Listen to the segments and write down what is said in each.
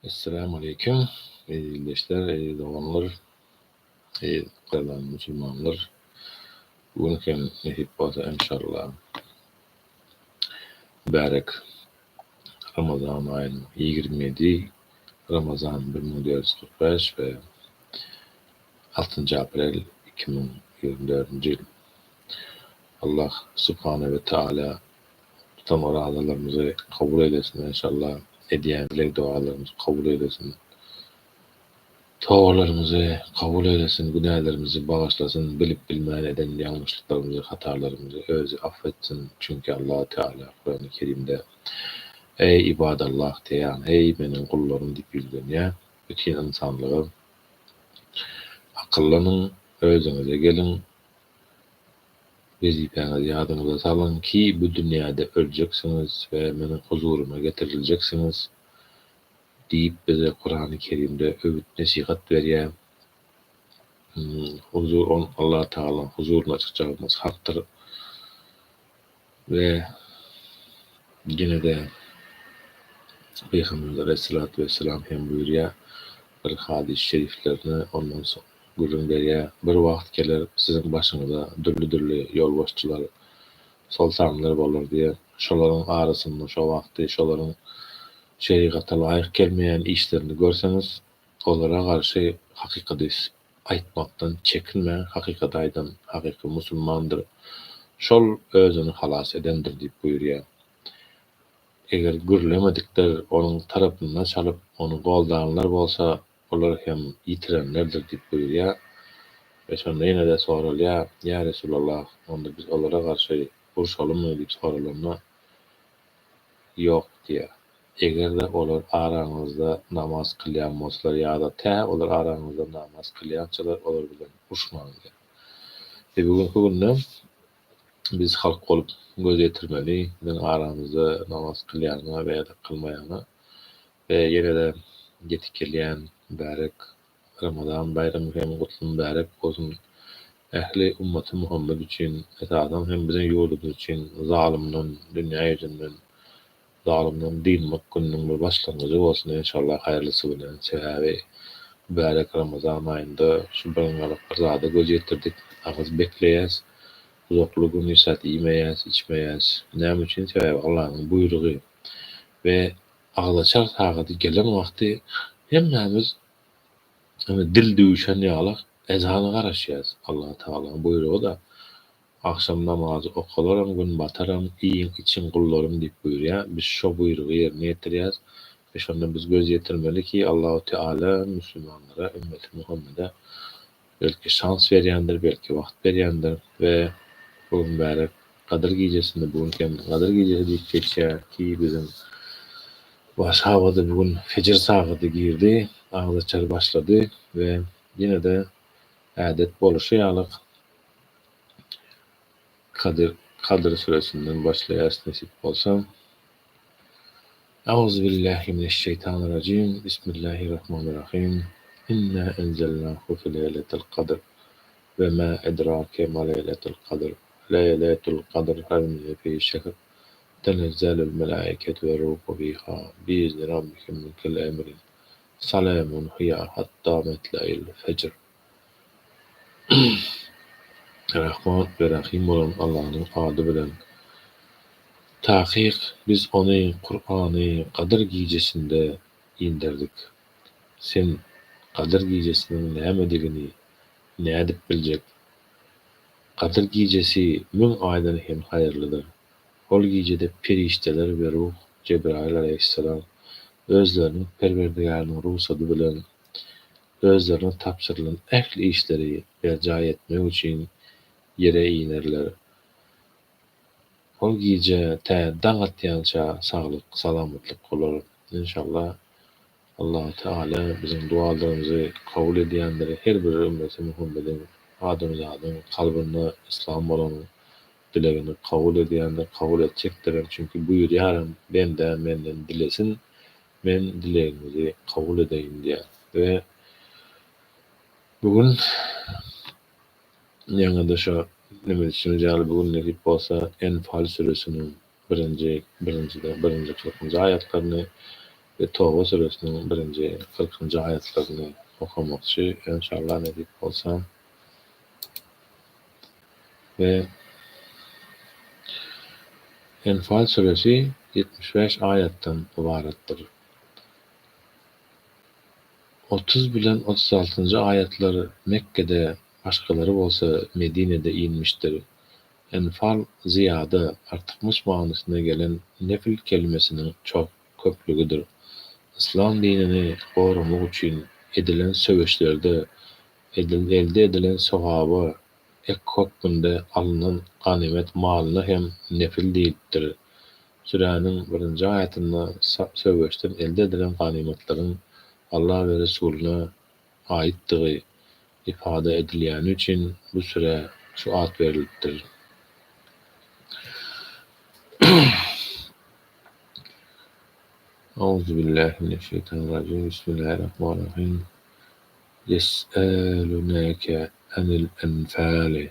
Esselamu aleýkum, eziz ildeşler, eziz doganlar, eziz galan musulmanlar. Bu gün hem nesip bolsa enşalla mübärek Ramazan aýynyň 27 Ramazan 1445 we 6 aprel 2024 ýyl. Allah subhana we taala Tutan orazalarymyzy kabul eýlesin enşalla edýän dileg dogalarymyzy kabul eýlesin tobalarymyzy kabul eýlesin günälerimizi bagyşlasyn bilip bilmän eden ýalňyşlyklarymyzy hatalarymyzy özi affetsin çünki Allahu teala Kurany Kerimde Eý ibadallah diýýär eý meniň gullarym diýip ýüzlenýär bütin ynsanlyga akyllanyň özüňize geliň Wezipäňizi ýadyňyza salyň ki, bu dünýäde öljeksiňiz we meniň huzuryma getiriljeksiňiz diýip bize Kurany Kerimde öwüt-nesihat berýär. Huzur on Allah Tagalaň huzuryna çykjagymyz hakdyr we ýene-de Pygamberimiz aleýhissalatu wessalam hem buýurýar bir hadys şeriflerinde ondan soň gürrüň berýär, Bir wagt geler, siziň başyňyza dürli-dürli ýolbaşçylar, soltanlar bolar diýer. Şolaryň arasynda şo wagty şolaryň şerigata laýyk gelmeýän işlerini görseňiz, olara garşy hakykady aýtmakdan çekinmäň, hakykady aýdan hakyky musulmandyr, şol özüni halas edendir diýip buýurýar. Eger gürlemedikler onuň tarapynda çalyp, ony goldanlar bolsa, Olar hem ýitirenlerdir diýip buýurýar we şonda ýene-de soralýar, Ýa Resulallah, onda biz olara garşy urşalymy diýip soralanda, Ýok diýýär. Eger-de olar araňyzda namaz kylýan bolsalar ýa-da tä olar araňyzda namaz kylýançalar olar bilen urşmaň diýýär. We bu günki günde biz halk bolup göz ýetirmeli, biziň aramyzda namaz kylýana we ýa-da kylmaýana We ýene-de ýetip gelýän mübärek Ramazan baýramy hem gutly mübärek bolsun ähli ummaty Muhammet üçin, esasan hem biziň ýurdumyz üçin zalymdan, dünýä ýüzünden zalymdan dynmak gününiň bir başlangyjy bolsun enşallah haýyrlysy bilen sebäbi mübärek Ramazan aýynda şu biringalyk bir zada göz ýetirdik agyz bekleýäs uzakly gün hiç zat iýmeýäs içmeýäs näme üçin sebäbi Allanyň buýrugy we Agzaçar sagady gelen wagty hemmämiz dil düwüşen ýaly ezana garaşýas. Allatagalaň buýrugy-da, Agşam namazy okalaram, gün bataram, iýiň, içiň, gullarym diýip buýurýar. Biz şo buýrugy ýerine ýetirýäs we şonda biz göz ýetirmeli ki, Allahu Teala müsülmanlara, ümmeti Muhammede Belki şans berýändir, belki wagt berýändir we bu mübärek Gadyr gijesinde bu gün hem Gadyr gijesi diýip geçýär ki biziň Warşawada bu gün fejir sagady girdi, agzaçar başlady we ýene-de ädet boluşy ýaly Kadyr Kadyr süresinden başlaýarys nesip bolsa. Auzubillahi mineşşeýtanirrajim Bismillahirrahmanirrahim Inna enzelnahu fi leýletil kadr we ma edrake ma leýletul kadr Leýletul kadr haýrun min elfi şehr Tenezzelul melaiketu we ruhu fiha biizni rabbihim min kulli emrin Salamun hiýa hatta metle'il fejr Rahman we Rahym bolan Allanyň ady bilen. Takyk, Biz ony, Kurany, Gadyr gijesinde inderdik. Sen Gadyr gijesiniň nämedigini nädip biljek? Gadyr gijesi müň aýdan hem haýyrlydyr. Ol gijede perişdeler we ruh, Jebraýyl alaýhyssalam, özleriniň Perwerdigäriniň rugsady bilen özlerine tabşyrylan ähli işleri berjaý etmek üçin ýere inerler. Ol gije tä daň atýança saglyk, salamatlyk bolar. Enşalla, Allahu Teala biziň dualarymyzy kabul edýändir, her bir ümmeti Muhammediň, adamzadyň kalbynda yslam bolanyň dilegini kabul edýändir, kabul etjekdirem, çünki buýurýaram, Bendäm menden dilesin, Men dilegiňizi kabul edeýin diýýär we bu gün ýaňy-da şo neme diýşimiz ýaly bu gün nesip bolsa Enfal süresiniň birinji birinjiden birinji kyrkynjy aýatlaryny. We Toba süresiniň birinji kyrkynjy aýatlaryny okamakçy, enşalla nesip bolsa. We Enfal süresi 75 aýatdan ybaratdyr. 30 bilen 36-njy aýatlar Mekgede, başgalary bolsa Medinede inmişdir. Enfal zyýada, artykmaç manysyna gelen nefl kelimesiniň köplügidir. Yslam dinini goramak üçin edilen söweşlerde elde edilen sogaba ek hökmünde alnan ganymet malyna hem nefil diýlipdir. Süräniň birinji aýatynda söweşden elde edilen ganymatlaryň Alla we Resulyna aýytdygy ifade edilýäni üçin bu sürä şu at berilipdir. Auzubillahi mineşşeýtanirrajim. Bismillahirrahmanirrahim. Ýes'eluneke anil enfali.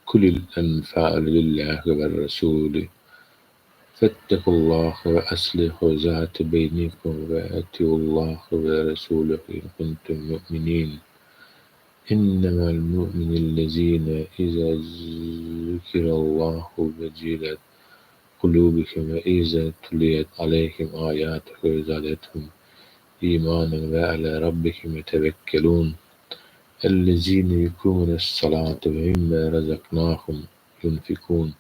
Kulil enfalu lillahi we'r-rasuli. Fettekullaha we aslihu zate beýnikum we atiullaha we rasulehu in kuntum mu'minin. Innemel mu'minellezine iza zükirallahu wejilet kulubuhum we iza tuliyet aleyhim ayatuhu zadethum imanen we ala rabbihim yetevekkelun. Ellezine yukimunes-salate we mimma razaknahum yunfikun.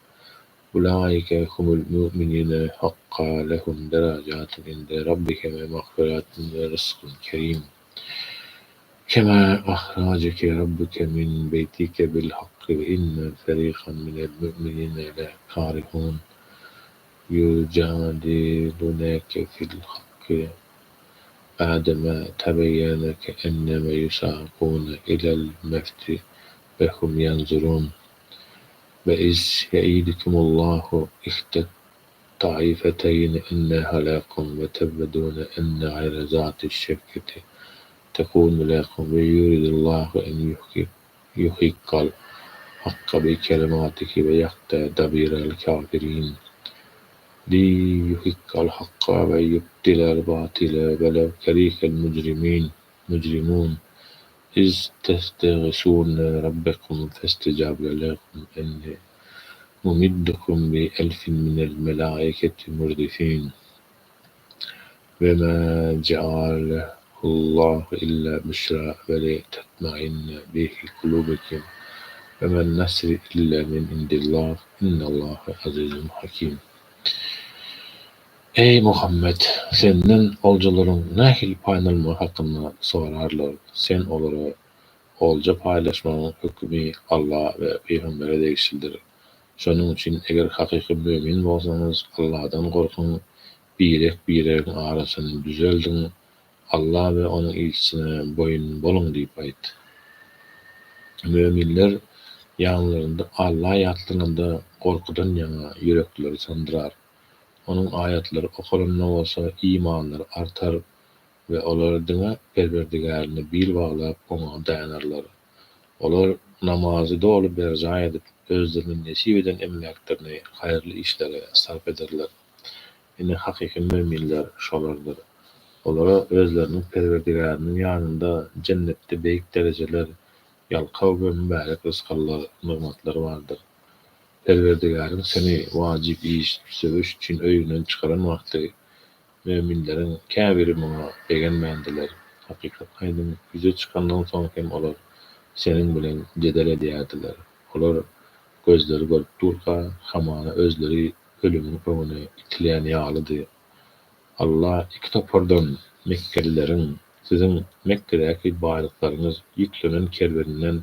Ulaike humul mu'minune hakka lehum derejatun inde rabbihim we mağfiretun we rızkun kerim. Kema ahrajeke rabbuke min beytike bil hakki we inne ferikan minel mu'minine lekarihun. Yucadiluneke fil hakki ba'dema tebeyyene keennema yusakune ilel mevti ve hum yanzurun. Ve iz yeidukumullahu ihde't-taifeteyni enneha lekum ve teveddune enne gayre zati'ş-şevketi tekunu lekum ve yuridullahu en yuhikkal hakka bi kelimatihi ve yakta'a dabiral kafirin. Li yuhikkal hakka ve yubtilel batile velev kerihel mücrimun. İz testeğisune rabbekum festecabe lekum enni mumiddukum bi elfin minel melaiketi murdifin. Ve ma cealehullahu illa büşra ve li tetmainne bihi kulubukum ve men nasru illa min indillah innallaha azizun hakim. Eý, Muhammet! Senden oljalaryň nähili paýlanmagy hakynda sorarlar. Sen olara: "Olja paýlaşmagyň hökümi Alla we Pygambere degişlidir. Şonuň üçin eger hakyky mömin bolsaňyz, Alladan gorkuň, birek-biregiň arasyny düzeldiň, Alla we Onuň ilçisine boýun boluň diýip aýt. Möminler ýanlarynda Alla ýatlananda gorkudan ýaňa ýürekleri sandyrar. Onuň aýatlary okalanda bolsa imanlary artar we olar diňe Perwerdigärine bil baglap Oňa daýanarlar. Olar namazy doly berjaý edip, özlerine nesip eden emläklerini haýyrly işlere sarp ederler. Ine hakyky möminler şolardyr. Olara özleriniň Perwerdigäriniň ýanynda jennetde beýik derejeler, ýalkaw we mübärek rysgallar, nygmatlar bardyr. Perwerdigäriň seni wajyp iş, söweş üçin öýüňden çykaran wagty möminleriň käbiri muňa begenmändiler. Hakykat aýdyň ýüze çykandan soň hem olar seniň bilen jedel edýärdiler. Olar gözleri görüp durka, hamana özleri ölümiň öňüne itilýän ýalydy. Alla iki topardan, mekgelileriň, siziň Mekgedäki baýlyklaryňyz ýüklenen kerweninden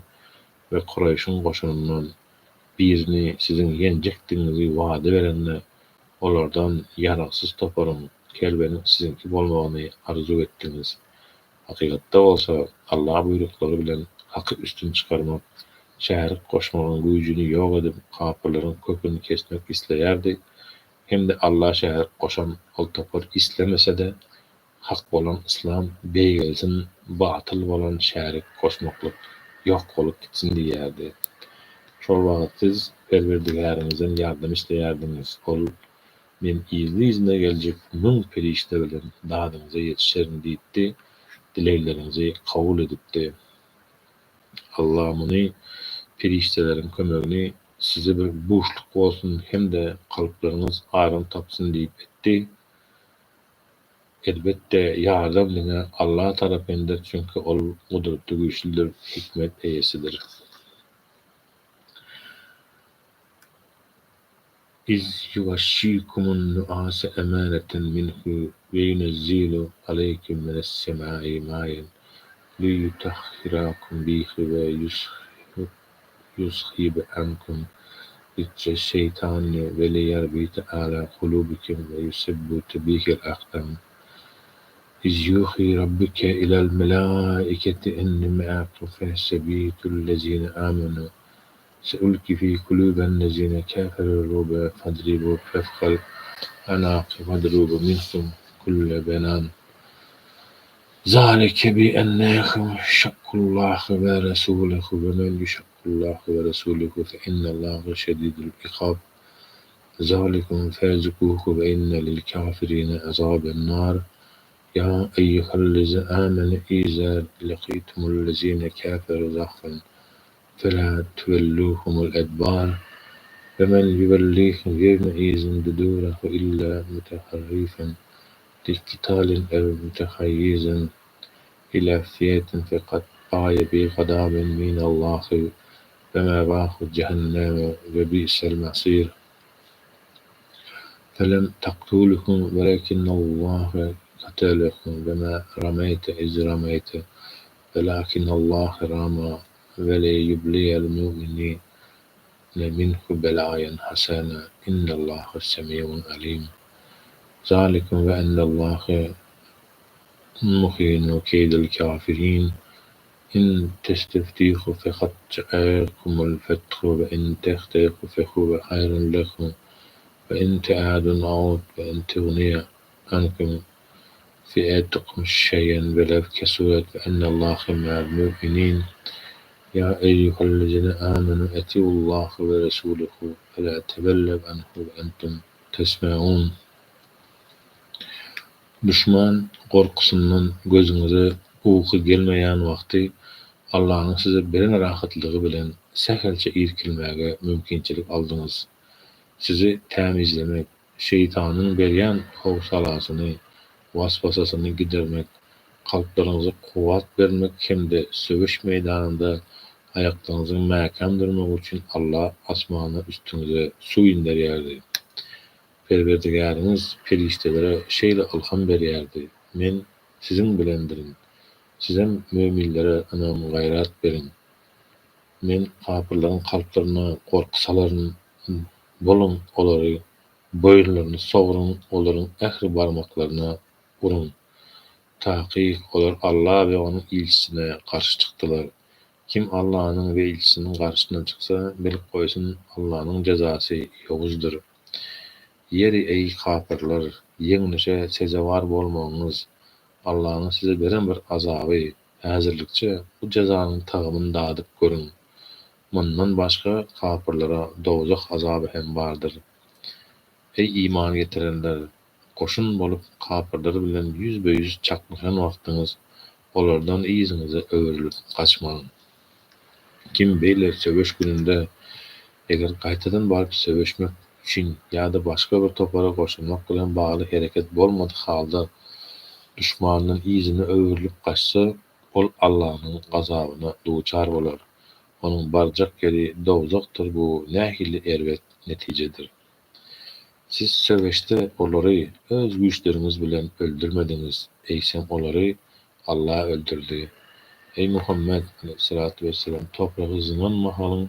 we Kuraýşyň goşunyndan, birini siziň ýeňjekdigiňizi wada berende, olardan ýaragsyz toparyň, kerweniň siziňki bolmagyny arzuw etdiňiz. Hakykatda bolsa, Alla buýruklary bilen haky üstün çykarmak, şärik goşmagyň güýjüni ýok edip, kapyrlaryň köküni kesmek isleýärdi hem-de Alla şärik goşan ol topar islemese-de, Hak bolan yslam beýgelsin, batyl bolan şärik goşmaklyk ýok bolup gitsin diýýärdi. Şol wagt siz Perwerdigäriňizden ýardam isleýärdiňiz. Ol. Men yzly-yzyna geljek müň perişde bilen dadyňyza ýetişerin diýipdi, dilegleriňizi kabul edipdi. Allah muny, perişdeleriň kömegini, size bir buşluk bolsun hem-de kalplaryňyz aram tapsyn diýip etdi. Elbetde ýardam diňe Allah tarapyndyr çünki Ol Gudraty güýçlüdir, hikmet eýesidir. Iz ýugaşşikumun nuase emaneten minhu we ýunezzilu aleýkum mines-semai maen liýutahhirakum bihi we ýuzhibe ankum rijzeş-şeýtani we liýarbita ala kulubikum we ýusebbite bihil akdam. Iz ýuhi rabbuke ilel melaiketi enni meakum fesebitullezine amenu Seulki fi kulubellezine keferu rube fadribu fewkal anaki wadrubu minhum kulle benan. Zalike bi ennehum şakkullaha we resulehu we men ýuşakkullaha we resulehu fe innallaha şedidul ikab. Zalikum fezukuhu we inne lil kafirine azaben nar. Ýa eýýuhellezine amenu iza lekitumullezine keferu zahfen Felâ tüwellûhumul edbâr ve men yüwellihim yevmeizin duburehu illâ müteharrifen likitalin ev mütehayyizan ilâ fiyetin fekad bâye bi gadabin minallâhi ve mevâhu cehennemu ve bi'sel mesîr. Felem taktuluhum velakinnallâhe katelehum ve mâ rameyte iz rameyte velakinnallâhe ramâ ve liyubliyel mu'minine minhu belaen hasene innallaha semiun alim. Zalikum ve ennallaha muhinu keydil kafirin. In testeftihu fekad caekumul fethu ve in tentehu fehuve hayrun lekum ve in te'udu na'ud ve len tugniye ankum fi'etukum şey'en velev kesuret ve ennallaha me'al mu'minin. Ýa eýýuhellezine âmenû atiullaha we resûlehu ve lâ tevellev anhu ve entum tesmeûn. Duşman gorkusyndan gözüňize uky gelmeýän wagty Allanyň size beren rahatlygy bilen sähelçe irkilmäge mümkinçilik aldyňyz. Sizi tämizlemek, Şeýtanyň berýän howsalasyny, waswasasyny gidermek, kalplaryňyza kuwwat bermek hem-de söweş meýdanynda aýaklaryňyzyň mäkäm durmagy üçin Alla asmandan üstüňize suw inderýärdi. Perwerdigäriňiz perişdelere şeýle ylham berýärdi, Men siziň bilendirin. Sizem möminlere ynam-gaýrat beriň. Men kapyrlaryň kalplaryna gorky salaryn, boluň, olary boýunlaryny sogruň, olaryň ähli barmaklaryna uruň. Takyk, olar Alla we Onuň ilçisine garşy çykdylar. Kim Allanyň we ilçisiniň garşysyna çyksa, bilip goýsun, Allanyň jezasy ýowuzdyr. Ýeri, eý, kapyrlar! Ýeňlişe sezewar bolmagyňyz, Allanyň size beren bir azaby, häzirlikçe bu jezanyň tagamyny dadyp görüň. Mundan başga kapyrlara dowzah azaby hem bardyr. Eý, iman getirenler! Goşun bolup kapyrlar bilen ýüzbe-ýüz çaknyşan wagtyňyz olardan yzyňyza öwrülip gaçmaň. Kim beýle söweş gününde, eger gaýtadan baryp söweşmek üçin ýa-da başga bir topara goşulmak bilen bagly hereket bolmadyk halda duşmandan yzyna öwrülip gaçsa, ol Allanyň gazabyna duçar bolar. Onuň barjak ýeri dowzahdyr bu nähili erbet netijedir. Siz söweşde olary öz güýçleriňiz bilen öldürmediňiz, eýsem olary Alla öldürdi. Eý Muhammet, aleýhissalatu wessalam, topragy zyňan mahalyň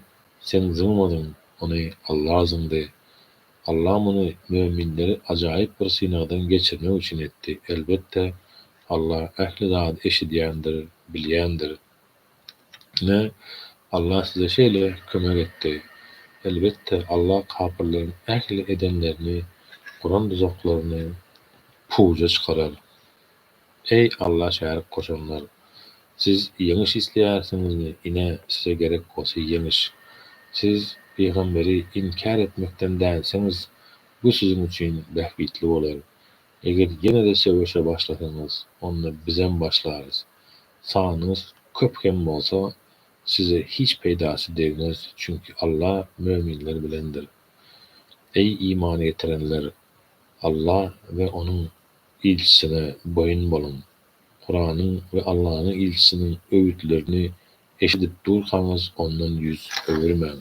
sen zyňmadyň, ony Alla zyňdy. Alla muny möminleri ajaýyp bir synagdan geçirmek üçin etdi. Elbetde, Alla ähli zady eşidýändir, bilýändir. Ine, Allah size şeýle kömek etdi. Elbetde, Allah kapyrlaryň ähli edenlerini, guran duzaklaryny puja çykarar. Eý, Alla şärik goşanlar! Siz ýeňiş isleýärsiňizmi? Ine, size gerek bolsa ýeňiş. Siz pygamberi inkär etmekden dänseňiz, Bu siziň üçin bähbitli bolar. Eger ýene-de söweşe başlasaňyz, onda bizem başlarys. Sanyňyz köp hem bolsa, size hiç peýdasy degmez çünki Alla möminler bilendir. Eý iman getirenler! Alla we Onuň ilçisine boýun boluň! Kuranyň we Allanyň ilçisiniň öwütlerini eşidip durkaňyz ondan ýüz öwürmäň!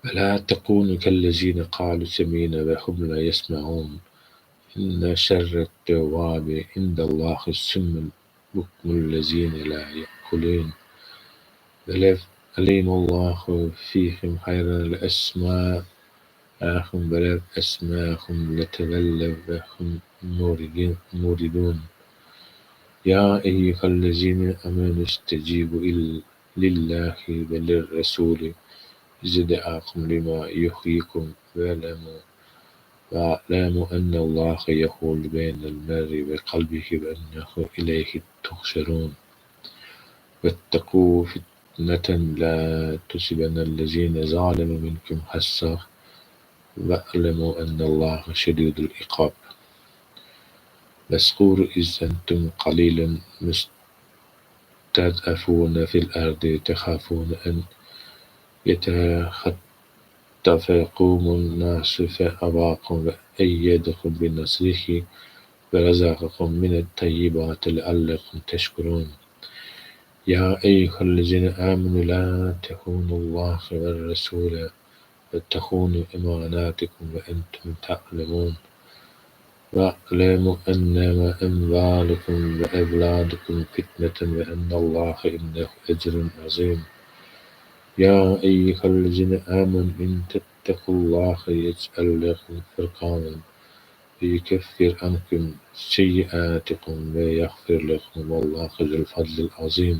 وَلَا تَكُونُوا كَالَّذِينَ قَالُوا سَمِعْنَا وَهُمْ لَا يَسْمَعُونَ إِنَّ شَرَّ الدَّوَابِّ عِندَ اللَّهِ الصُّمُّ الْبُكْمُ الَّذِينَ لَا يَعْقِلُونَ وَلَوْ عَلِمَ اللَّهُ فِيهِمْ خَيْرًا لَأَسْمَعَهُمْ وَلَوْ أَسْمَعَهُمْ لَتَوَلَّوْا وَهُمْ مُعْرِضُونَ يَا أَيُّهَا الَّذِينَ آمَنُوا اسْتَجِيبُوا لِلَّهِ وَلِلرَّسُولِ إِذَا دَعَاكُمْ لِمَا يُحْيِيكُمْ وَاعْلَمُوا أَنَّ اللَّهَ يَحُولُ بَيْنَ الْمَرْءِ وَقَلْبِهِ وَأَنَّهُ إِلَيْهِ تُحْشَرُونَ وَاتَّقُوا فِتْنَةً لَا تُصِيبَنَّ الَّذِينَ ظَلَمُوا مِنْكُمْ خَاصَّةً وَاعْلَمُوا أَنَّ اللَّهَ شَدِيدُ الْعِقَابِ وَاذْكُرُوا إِذْ أَنْتُمْ قَلِيلٌ مُسْتَضْعَفُونَ فِي الْأَرْضِ تَخَافُونَ أَنْ يَتَخَطَّفَكُمُ النَّاسُ فَآوَاكُمْ وَأَيَّدَكُمْ بِنَصْرِهِ وَرَزَقَكُمْ مِنَ الطَّيِّبَاتِ لَعَلَّكُمْ تَشْكُرُونَ يَا أَيُّهَا الَّذِينَ آمَنُوا لَا تَخُونُوا اللَّهَ وَالرَّسُولَ وَتَخُونُوا أَمَانَاتِكُمْ وَأَنْتُمْ تَعْلَمُونَ وَاعْلَمُوا أَنَّمَا أَمْوَالُكُمْ وَأَوْلَادُكُمْ فِتْنَةٌ وَأَنَّ اللَّهَ عِندَهُ أَجْرٌ عَظِيمٌ يَا أَيُّهَا الَّذِينَ آمَنُوا إِنْ تَتَّقُوا اللَّهَ يَجْعَلْ لَكُمْ فُرْقَانًا وَيُكَفِّرْ عَنْكُمْ سَيِّئَاتِكُمْ وَيَغْفِرْ لَكُمْ وَاللَّهُ ذُو الْفَضْلِ الْعَظِيمِ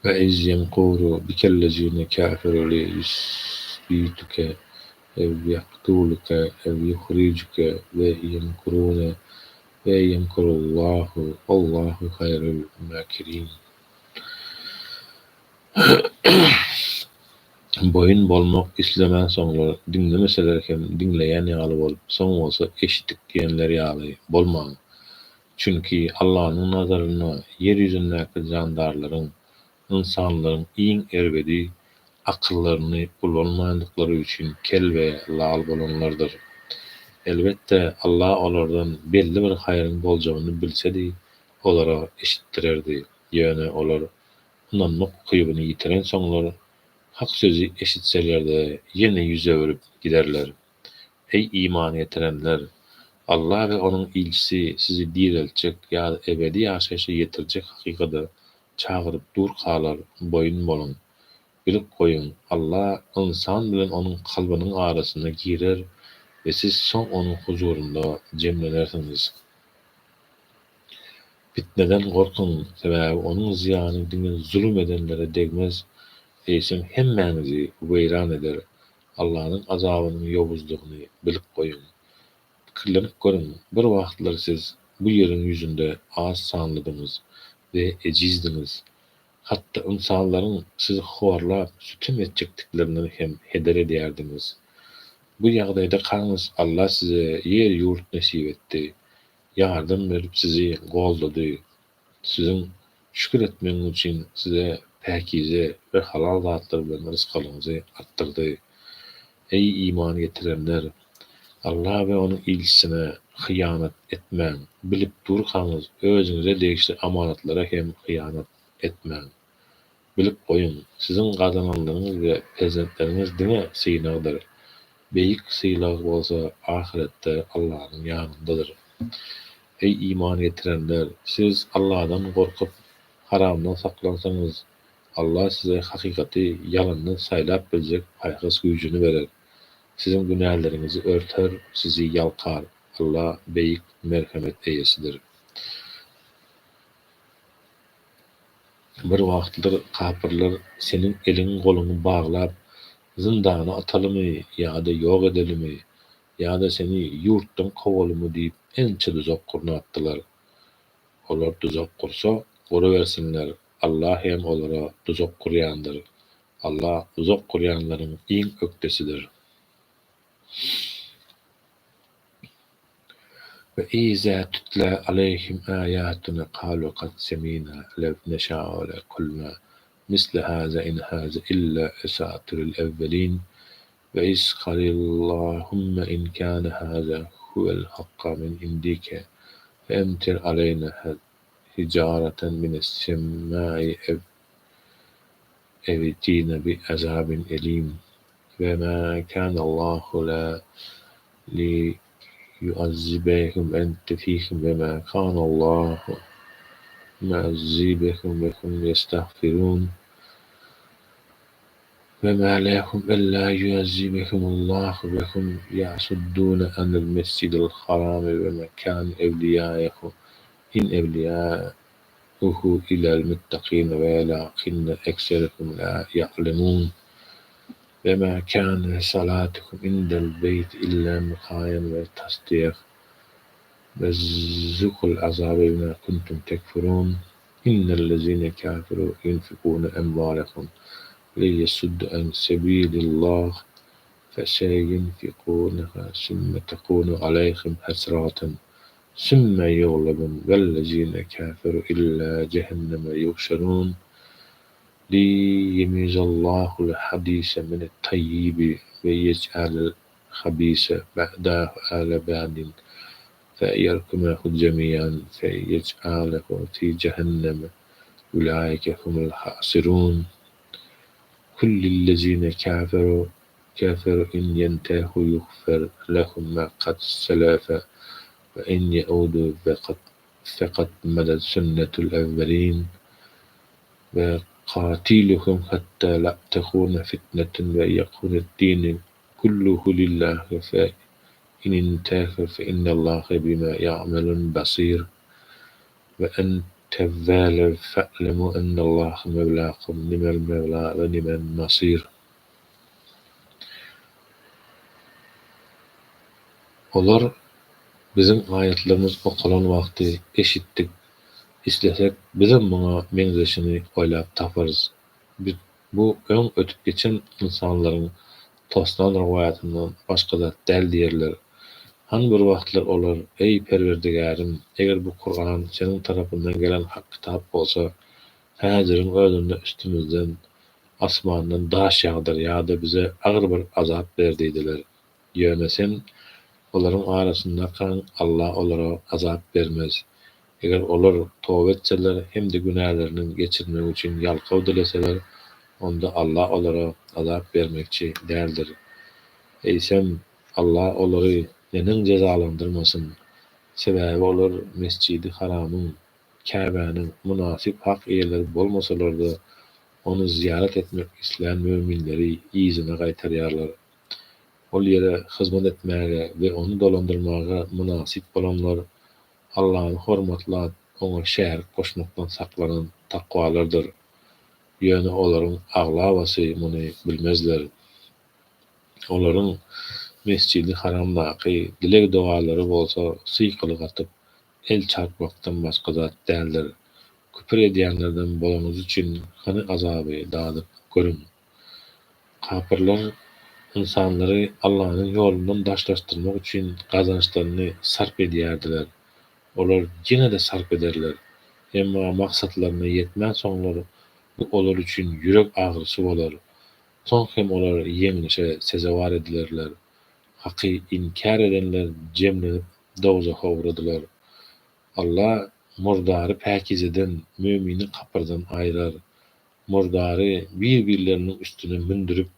وَإِذْ يَمْكُرُ بِكَ الَّذِينَ كَفَرُوا لِيُثْبِتُوكَ أَوْ يَقْتُلُوكَ أَوْ يُخْرِجُوكَ وَيَمْكُرُونَ وَيَمْكُرُ اللَّهُ وَاللَّهُ خَيْرُ الْمَاكِرِينَ Boýun bolmak islemänsoňlar diňlemeseler hem diňleýän ýaly bolup, soň bolsa eşitdik diýenleri ýaly bolmaň. Çünki Allanyň nazarynda ýer ýüzündäki jandarlaryň, ynsanlaryň iň erbedi akyllaryny ulanmaýandyklary üçin kel we lal bolanlardyr. Elbetde Alla olardan belli bir haýryň boljagyny bilsedi olara eşitdirerdi, ýöne olar ynanmak ukybyny ýitirensoňlar hak sözi eşitselerde ýene ýüz öwrüp giderler. Eý iman getirenler! Alla we Onuň ilçisi sizi direltjek ýa-da ebedi ýaşaýşa ýetirjek hakykada çagyryp durkalar boýun boluň! Bilip goýuň, Alla ynsan bilen onuň kalbynyň arasyna girer we siz soň Onuň huzurynda jemlenersiňiz. Pitneden gorkuň, sebäbi onuň zyýany diňe zulum edenlere degmez, eýsem hemmäňizi weýran eder. Allanyň azabynyň ýowuzdygyny bilip goýuň. Pikirlenip görüň, bir wagtlar siz bu ýeriň ýüzünde az sanlydyňyz we ejizdiňiz. Hatda ynsanlaryň sizi horlap, sütem etjekdiklerinden hem heder edýärdiňiz. Bu ýagdaýdakaňyz Alla size ýer-ýurt nesip etdi. Ýardam berip sizi goldady. Siziň şükür etmegiňiz üçin size päkize we halal zatlar bilen rysgalyňyzy artdyrdy. Eý iman getirenler! Alla we Onuň ilçisine hyýanat etmäň, bilip durkaňyz özüňize degişli amanatlara hem hyýanat etmäň. Bilip goýuň, siziň gazananlaryňyz we perzentleriňiz diňe synagdyr. Beýik sylag bolsa ahyretde Allanyň ýanyndadyr. Eý iman getirenler! Siz Alladan gorkup, haramdan saklansaňyz, Alla size hakykaty ýalandan saýlap biljek paýhas güýjüni berer. Siziň günäleriňizi örter, sizi ýalkar. Alla beýik merhemet eýesidir. Bir wagtlar kapyrlar seniň eliňi-goluňy baglap, zyndana atalymy ýa-da ýok edelimi, ýa-da seni ýurtdan kowalymy diýip ençe duzak gurnapdylar. Olar duzak gursa, gurubersinler, Alla hem olara duzak gurýandyr. Alla duzak gurýanlaryň iň ökdesidir. We izä tutlä aleýhim aýatuna kalu kad semina lew neşau le kulna misle haza in haza illa esatirul ewwelin we iz kalillahumma in kana haza huwel hakka min indike fe emtir aleýna hijareten mines semai ew ewitina bi azabin elim we ma kanallahu liyuazzibehum ve ente fihim ve ma kanallahu muazzibehum ve hum yestagfirun ve ma lehum ella yuazzibehumullahu ve hum yasuddune anil mescidil harami ve ma kanu evliyaehu in evliyauhu illel muttakine velakinne ekserehum la ya'lemun ve ma kane salatuhum indel beyti illa mukaen ve tasdiye ve zukul azabe bima kuntum tekfurun İnnellezine keferu yunfikune emvalehum liyesuddu an sebilillah feseyunfikuneha sümme tekunu aleyhim hasraten sümme yuglebun vellezine keferu ila cehenneme yuhşerun liyemizallahul habise minet tayyibi ve yec'alel habise ba'dahu ala ba'din feyerkumehu cemiyan feyec'alehu fi cehenneme ulaike humul hasirun Kul lillezine keferu in yentehu yuğfer lehum ma kad selefe ve in yaudu fekad medet sünnetul evvelin ve katiluhum hatta la tekune fitnetun ve yekune'd-dinu kulluhu lillahi fe inintehu fe innallahe bima ya'melun basir ve in tevellev fe'lemu ennallahe mevlakum ni'mel mevla ve ni'men nasir. Olar Biziň aýatlarymyz okalan wagty "Eşitdik, islesek bizem muňa meňzeşini oýlap taparys. Bu öň ötüp geçen ynsanlaryň toslan rowaýatyndan başga zat däl" diýerler. Hany bir wagtlar olar: "Eý Perwerdigärim! Eger bu Kuran Seniň tarapyňdan gelen hak kitap bolsa, häziriň özünde üstümizden asmandan daş ýagdyr ýa-da bize agyr bir azap ber" diýdiler. Ýöne sen olaryň arasyndakaň Alla olara azap bermez. Eger olar toba etseler hem-de günäleriniň geçirilmegi üçin ýalkaw dileseler, onda Alla olara azap bermekçi däldir. Eýsem, Alla olary neneň jezalandyrmasyn? Sebäbi olar Mesjidi Haramyň, Käbäniň, mynasyp hak eýeleri bolmasalar-da, ony zyýarat etmek islän möminleri yzyna gaýtarýarlar. Ol ýere hyzmat etmäge we ony dolandyrmaga mynasyp bolanlar Allany hormatlap, Oňa şärik goşmakdan saklanan takwalardyr. Ýöne olaryň aglabasy muny bilmezler. Olaryň Mesjidi Haramdaky dileg-dogalary bolsa sykylyk atyp, el çarpmakdan başga zat däldir. Küpür edýänlerden bolanyňyz üçin hany azaby dadyp görüň! Kapyrlar ynsanlary Allanyň ýolundan daşlaşdyrmak üçin gazançlaryny sarp edýärdiler. Olar ýene-de sarp ederler. Emma maksatlaryna ýetmänsoňlar bu olar üçin ýürek agyrysy bolar. Soň hem olar ýeňlişe sezewar edilerler. Haky inkär edenler jemlenip dowzaha ugradylar. Alla murdary päkizeden, mömini kapyrdan aýyrar. Murdary bir-birleriniň üstüne mündürip,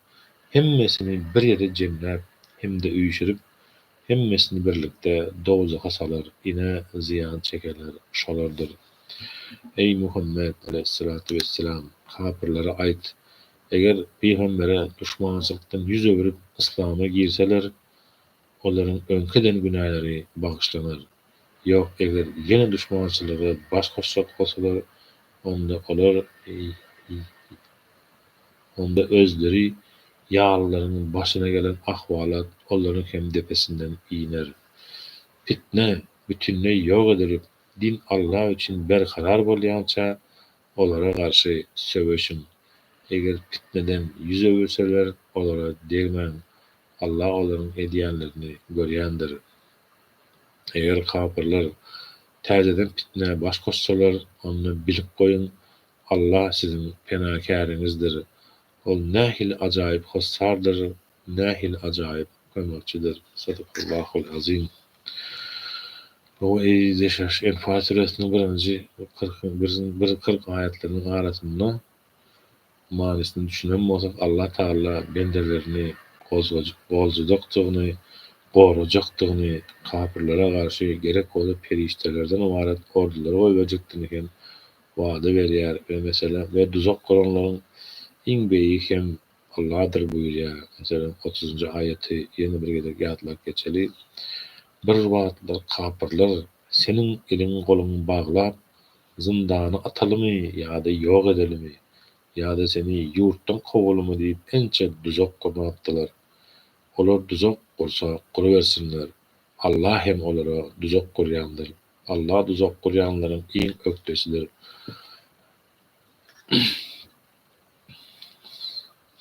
hemmesini bir ýere jemläp hem-de üýşürip, hemmesini birlikde dowzaha salar, ine, zyýan çekenler şolardyr. Eý, Muhammet, aleýhissalatu wessalam, kapyrlara aýt, eger pygambere duşmançylykdan ýüz öwrüp yslama girseler, olaryň öňki eden günäleri bagyşlanar. Ýok, eger ýene duşmançylyga baş goşjak bolsalar, onda olar onda özleri ýalylaryň başyna gelen ahwalat olaryň hem depesinden iner. Pitne bütinleý ýok edilip, din Alla üçin berkarar bolýança, olara garşy söweşiň. Eger pitneden ýüz öwürseler, olara degmäň. Allah olaryň edýänlerini görýändir. Eger kapyrlar täzeden pitnä baş goşsalar, onda bilip goýuň, Allah siziň penakäriňizdir. Ol nähili ajaýyp hossardyr, nähili ajaýyp kömekçidir. Sadakallahul azim. Bu eziz Enfal süresiniň birinji bir 40 aýatlarynyň arasynda manysyna düşünen bolsak, Allah Tagala bendelerini goldajakdygyny, gorajakdygyny, kapyrlara garşy gerek bolsa perişdelerden ybarat ordulary goýberjekdigini hem wada berýär we meselem we duzak guranlaryň iň beýigi hem Allahdyr buýurýar. Meselem, otuzynjy aýaty ýene bir gezek ýatlap geçeli. Bir wagtlar kapyrlar seniň eliň-goluňy baglap, zyndana atalymy ýa-da ýok edelimi, ýa-da seni ýurtdan kowalymy diýip ençe duzak gurnapdylar. Olar duzak gursa gurubersinler. Allah hem olara duzak gurýandyr. Allah duzak gurýanlaryň iň ökdesidir.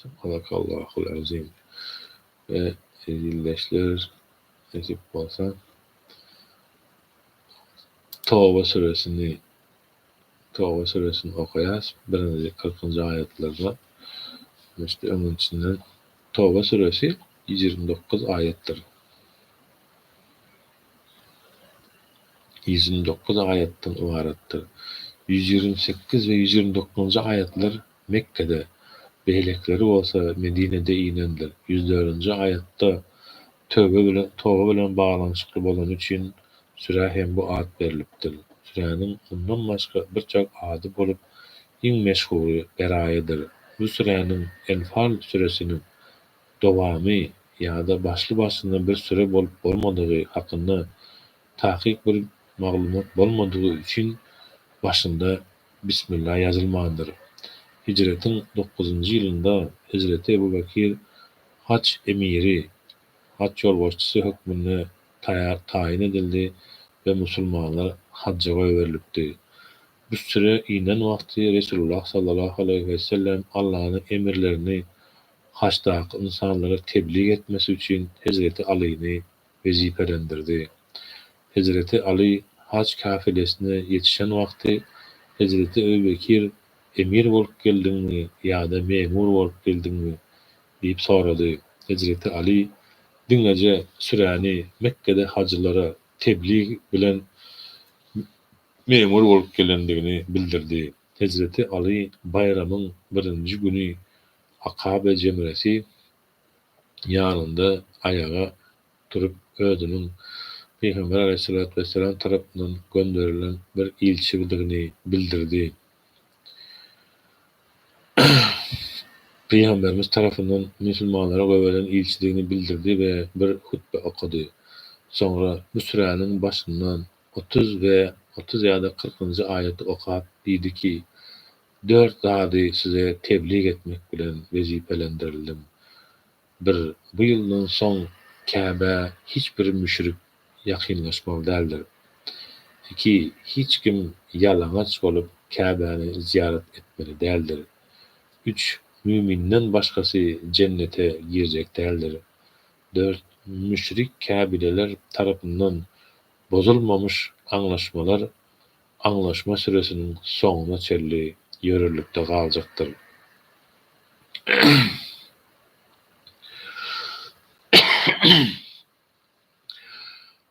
Sadakallahul azim. We eziz ildeşler, nesip bolsa Toba süresini Toba süresini okaýas birinji kyrkynjy aýatlarda. İşte öňüntisinden Toba süresi 129 aýatdyr. 129 aýatdan ybaratdyr. 128 we 129-njy aýatlar Mekgede, beýlekileri bolsa Medinede inendir. 104-nji aýatda töwbe bilen toba bilen baglanyşykly bolany üçin sürä hem bu at berlipdir. Süräniň mundan başga birçok ady bolup, iň meşhury Beraedir. Bu süräniň Enfal süresiniň dowamy ýa-da başly-başyna bir süre bolup bolmadygy hakynda takyk bir maglumat bolmadygy üçin başynda Bismillah ýazylmandyr. Hijretiň dokuzynjy ýylynda Hezreti Ebu Bekir haç emiri, haç ýolbaşçysy hökmünde taýyn edildi we musulmanlar hajja goýberilipdi. Bu süre inen wagty Resulullah sallallahu aleýhi wesellem Allanyň emirlerini haçdaky ynsanlara teblig etmesi üçin Hezreti Alyny wezipelendirdi. Hezreti Aly haç kafilesine ýetişen wagty Hezreti Ebu Bekir Emir bolup geldiňmi ýa-da memur bolup geldiňmi? diýip sorady. Hezreti Aly diňeje süräni Mekgede hajylara teblig bilen memur bolup gelendigini bildirdi. Hezreti Aly baýramyň birinji güni Akabe jemresi ýanynda aýaga turup özüniň Pygamber aleýhissalatu wessalam tarapyndan gönderilen bir ilçidigini bildirdi. Pygamberimiz tarapyndan musulmanlara goýberilen ilçidigini bildirdi we bir hutbe okady. Soňra bu süräniň başyndan 30 we 30 ýa-da 40-njy aýaty okap diýdi ki, Dört zady size teblig etmek bilen wezipelendirildim. Bir, bu ýyldan soň Käbä hiç bir müşrik ýakynlaşmaly däldir. Iki, hiç kim ýalaňaç bolup Käbäni zyýarat etmeli däldir. Üç, müminden başgasy jennete girjek däldir. Dört, müşrik käbileler tarapyndan bozulmamyş aňlaşmalar aňlaşma süresiniň soňuna çenli ýörürlikde galjakdyr.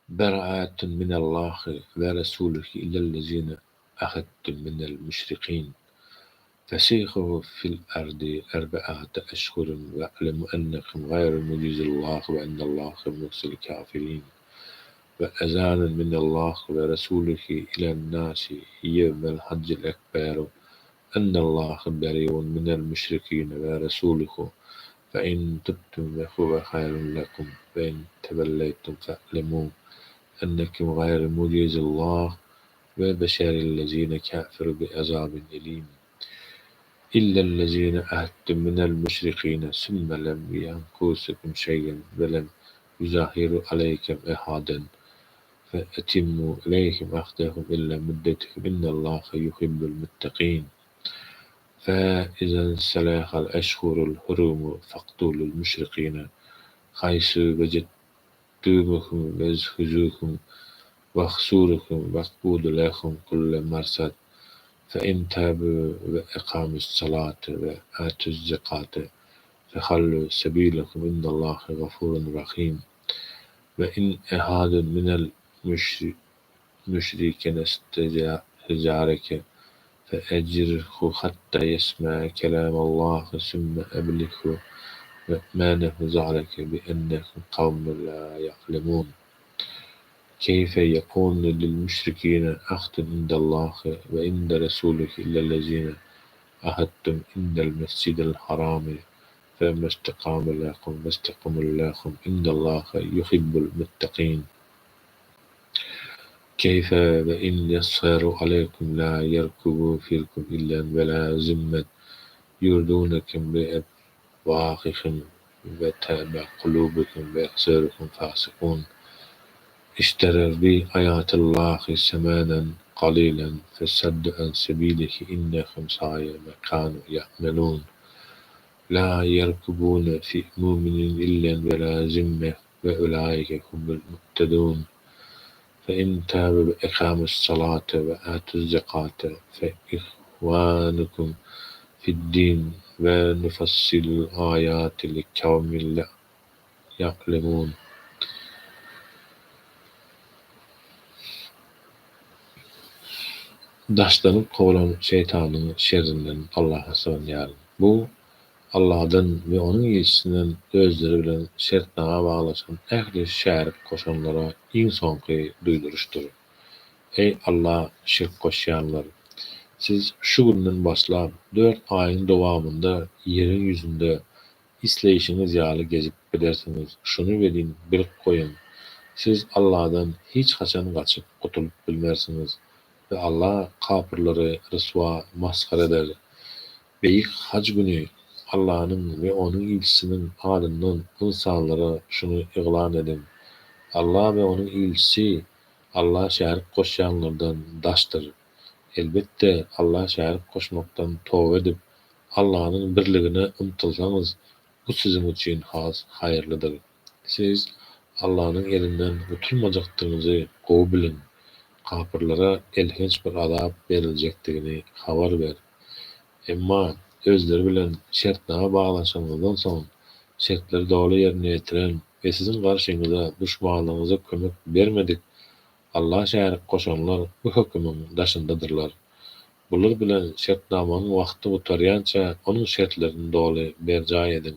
Beraatun minallahi we rasulihi ilellezine ahadtum minel müşrikin. Fesihu fil ardi erbeate eşhurin we'lemu ennekum gaýru mujizillahi we ennellahe muhsil kafirin. We ezanun minallahi we rasulihi ilen nasi ýewmel hajjil ekberu ennellahe beriun minel müşrikine we rasuluhu fe in tubtum fe huwe haýrun lekum we in tewelleýtum fe'lemû ennekum gaýru mujizillah we beşerillezine käferu bi azabin elim illellezine ahdtum minel müşrikine sümme lem ýenkusukum şeýen we lem ýuzahiru aleýkum ehaden fe etimmu ileýhim ahdehum ila muddetihim innallaha yuhibbul muttaqin. فَإِذَا انْسَلَخَ الْأَشْهُرُ الْحُرُمُ فَاقْتُلُوا الْمُشْرِكِينَ حَيْثُ وَجَدتُّمُوهُمْ وَخُذُوهُمْ وَاحْصُرُوهُمْ وَاقْعُدُوا لَهُمْ كُلَّ مَرْصَدٍ فَإِنْ تَابُوا وَأَقَامُوا الصَّلَاةَ وَآتُوا الزَّكَاةَ فَخَلُّوا سَبِيلَهُمْ إِنَّ اللَّهَ غَفُورٌ رَحِيمٌ وَإِنْ أَحَدٌ مِنَ الْمُشْرِكِينَ اسْتَجَارَكَ فَأَجِرْهُ حَتَّى يَسْمَعَ كَلَامَ اللَّهِ ثُمَّ أَبْلِغْهُ مَأْمَنَهُ ذَلِكَ بِأَنَّهُمْ قَوْمٌ لَا يَعْلَمُونَ كَيْفَ يَكُونُ لِلْمُشْرِكِينَ عَهْدٌ عِندَ اللَّهِ وَعِندَ رَسُولِهِ إِلَّا الَّذِينَ عَاهَدتُّمْ عِندَ الْمَسْجِدِ الْحَرَامِ فَمَا اسْتَكَانُوا لَكُمْ فَاسْتَقِيمُوا لَهُمْ إِنَّ اللَّهَ يُحِبُّ الْمُتَّقِينَ كَيْفَ وَإِنْ يَظْهَرُوا عَلَيْكُمْ لَا يَرْقُبُوا فِيكُمْ إِلًّا وَلَا ذِمَّةً يُرْدُونَكُمْ بِأَفْوَاهِهِمْ وَتَأْبَى قُلُوبُهُمْ وَأَكْثَرُهُمْ فَاسِقُونَ اشْتَرَوْا بِآيَاتِ اللَّهِ ثَمَنًا قَلِيلًا فَصَدُّوا عَنْ سَبِيلِهِ إِنَّهُمْ سَاءَ مَا كَانُوا يَعْمَلُونَ لَا يَرْقُبُونَ فِي مُؤْمِنٍ إِلًّا وَلَا ذِمَّةً وَأُولَٰئِكَ هُمُ الْمُعْتَدُونَ فَإِنْ تَابُوا وَأَقَامُوا الصَّلَاةَ وَآتُوا الزَّكَاةَ فَإِخْوَانُكُمْ فِي الدِّينِ وَنُفَصِّلُ الْآيَاتِ لِقَوْمٍ يَعْلَمُونَ Daşlanyp kowlan şeýtanyň şerrinden Allaha sygynýaryn. Bu, Alladan we Onuň ilçisinden özleri bilen şertnama baglaşan ähli şärik goşanlara iň soňky duýduryşdyr. Eý Alla şirk goşýanlar! Siz şu günden başlap dört aýyň dowamynda ýeriň ýüzünde isleýşiňiz ýaly gezip bilersiňiz, şuny welin bilip goýuň, siz Alladan hiç haçan gaçyp gutulyp bilmersiňiz we Alla kapyrlary ryswa, masgara eder. Beýik haj güni Allanyň we Onuň ilçisiniň adyndan ynsanlara şuny yglan ediň: Alla we Onuň ilçisi Alla şärik goşýanlardan daşdyr. Elbetde, Alla şärik goşmakdan toba edip, Allanyň birligine ymtylsaňyz, bu siziň üçin has haýyrlydyr. Siz Allanyň elinden gutulmajakdygyňyzy gowy biliň! Kapyrlara elhenç bir azap beriljekdigini habar ber. Emma özleri bilen şertnama baglaşanyňyzdan soň, şertleri doly ýerine ýetiren we siziň garşyňyza duşmanlaryňyza kömek bermedik Alla şärik goşanlar bu hökümiň daşyndadyrlar. Bular bilen şertnamaňyň wagty gutarýança onuň şertlerini doly berjaý ediň.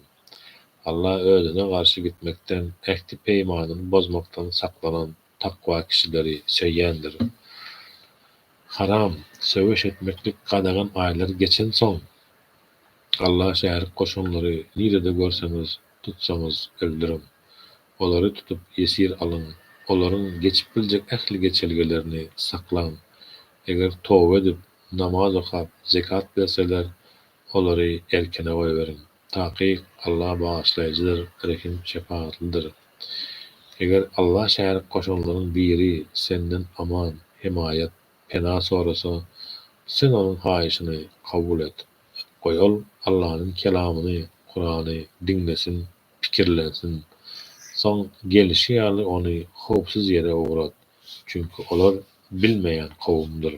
Alla özüne garşy gitmekden, ähti-peýmanyny bozmakdan saklanan takwa kişileri söýýändir. Haram, söweş etmeklik gadagan aýlar geçensoň, Alla şärik goşanlary nirede görseňiz, tutsaňyz öldüriň. Olary tutup ýesir alyň, olaryň geçip biljek ähli geçelgelerini saklaň. Eger toba edip, namaz okap, zekat berseler, olary erkine goýberiň. Takyk, Alla bagyşlaýjydyr, rehim-şepagatlydyr. Eger Alla şärik goşanlaryň biri senden aman, hemaýat, pena sorasa, sen onuň haýyşyny kabul et. Goý ol Allanyň kelamyny, Kurany, diňlesin, pikirlensin. Soň gelşi ýaly ony howpsuz ýere ugrat. Çünki olar bilmeýän kowumdyr.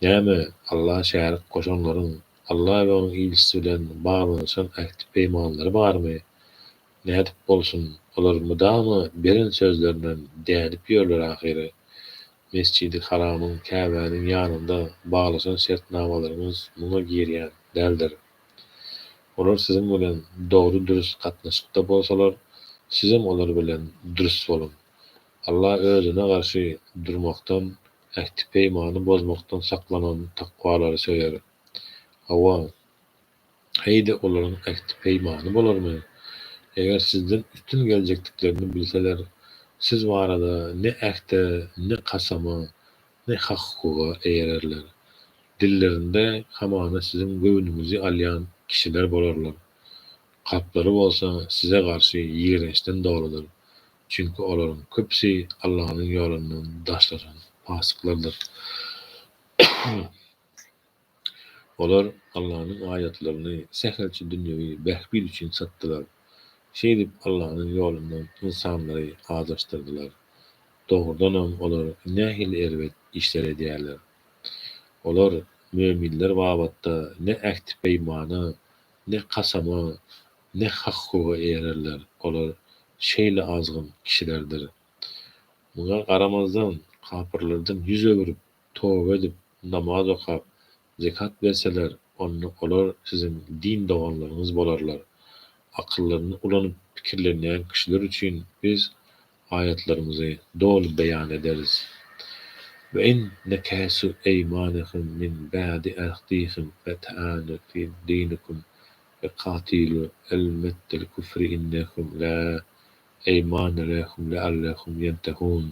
Näme, Alla şärik goşanlaryň Alla we Onuň ilçisi bilen baglanyşan ähti-peýmanlary barmy? Nädip bolsun, olar mydama beren sözlerinden dänip ýörler ahyry. Mesjidi Haramyň, Käbäniň, ýanynda baglaşan şertnamalaryňyz muňa girýän däldir. Olar siziň bilen dogry-dürüst gatnaşykda bolsalar, sizem olar bilen dürüst boluň. Alla özüne garşy durmakdan, ähti-peýmany bozmakdan saklanan takwalary söýer. Hawa, heý-de olaryň ähti-peýmany bolarmy? Eger sizden üstün geljekdiklerini bilseler, siz barada ne ähde, ne kasama, ne hak-hukuga eýererler. Dillerinde hamana siziň göwnüňizi alýan kişiler bolarlar. Kalplary bolsa size garşy ýigrençden doludyr. Çünki olaryň köpüsi Allanyň ýolundan daşlaşan pasyklardyr. Olar Allanyň aýatlaryny sähelçe dünýewi bähbit üçin satdylar. Şeýdip Allanyň ýolundan ynsanlary azaşdyrdylar. Dogrudanam olar nähili erbet işler edýärler. Olar möminler babatda ne ähti-peýmana, ne kasama, ne hak-hukuga eýererler. Olar şeýle azgyn kişilerdir. Muňa garamazdan, kapyrlardan ýüz öwrüp, toba edip, namaz okap, zekat berseler, onda olar siziň din doganlaryňyz bolarlar. Akyllaryny ulanyp pikirlenýän kişiler üçin Biz aýatlarymyzy doly beýan ederis. Ve in nekesu eýmanehum min ba'di ahdihim fe ta'anu fi dinikum fe katilu elmettel küfri innehum la eýmane lehum leallehum ýentehun.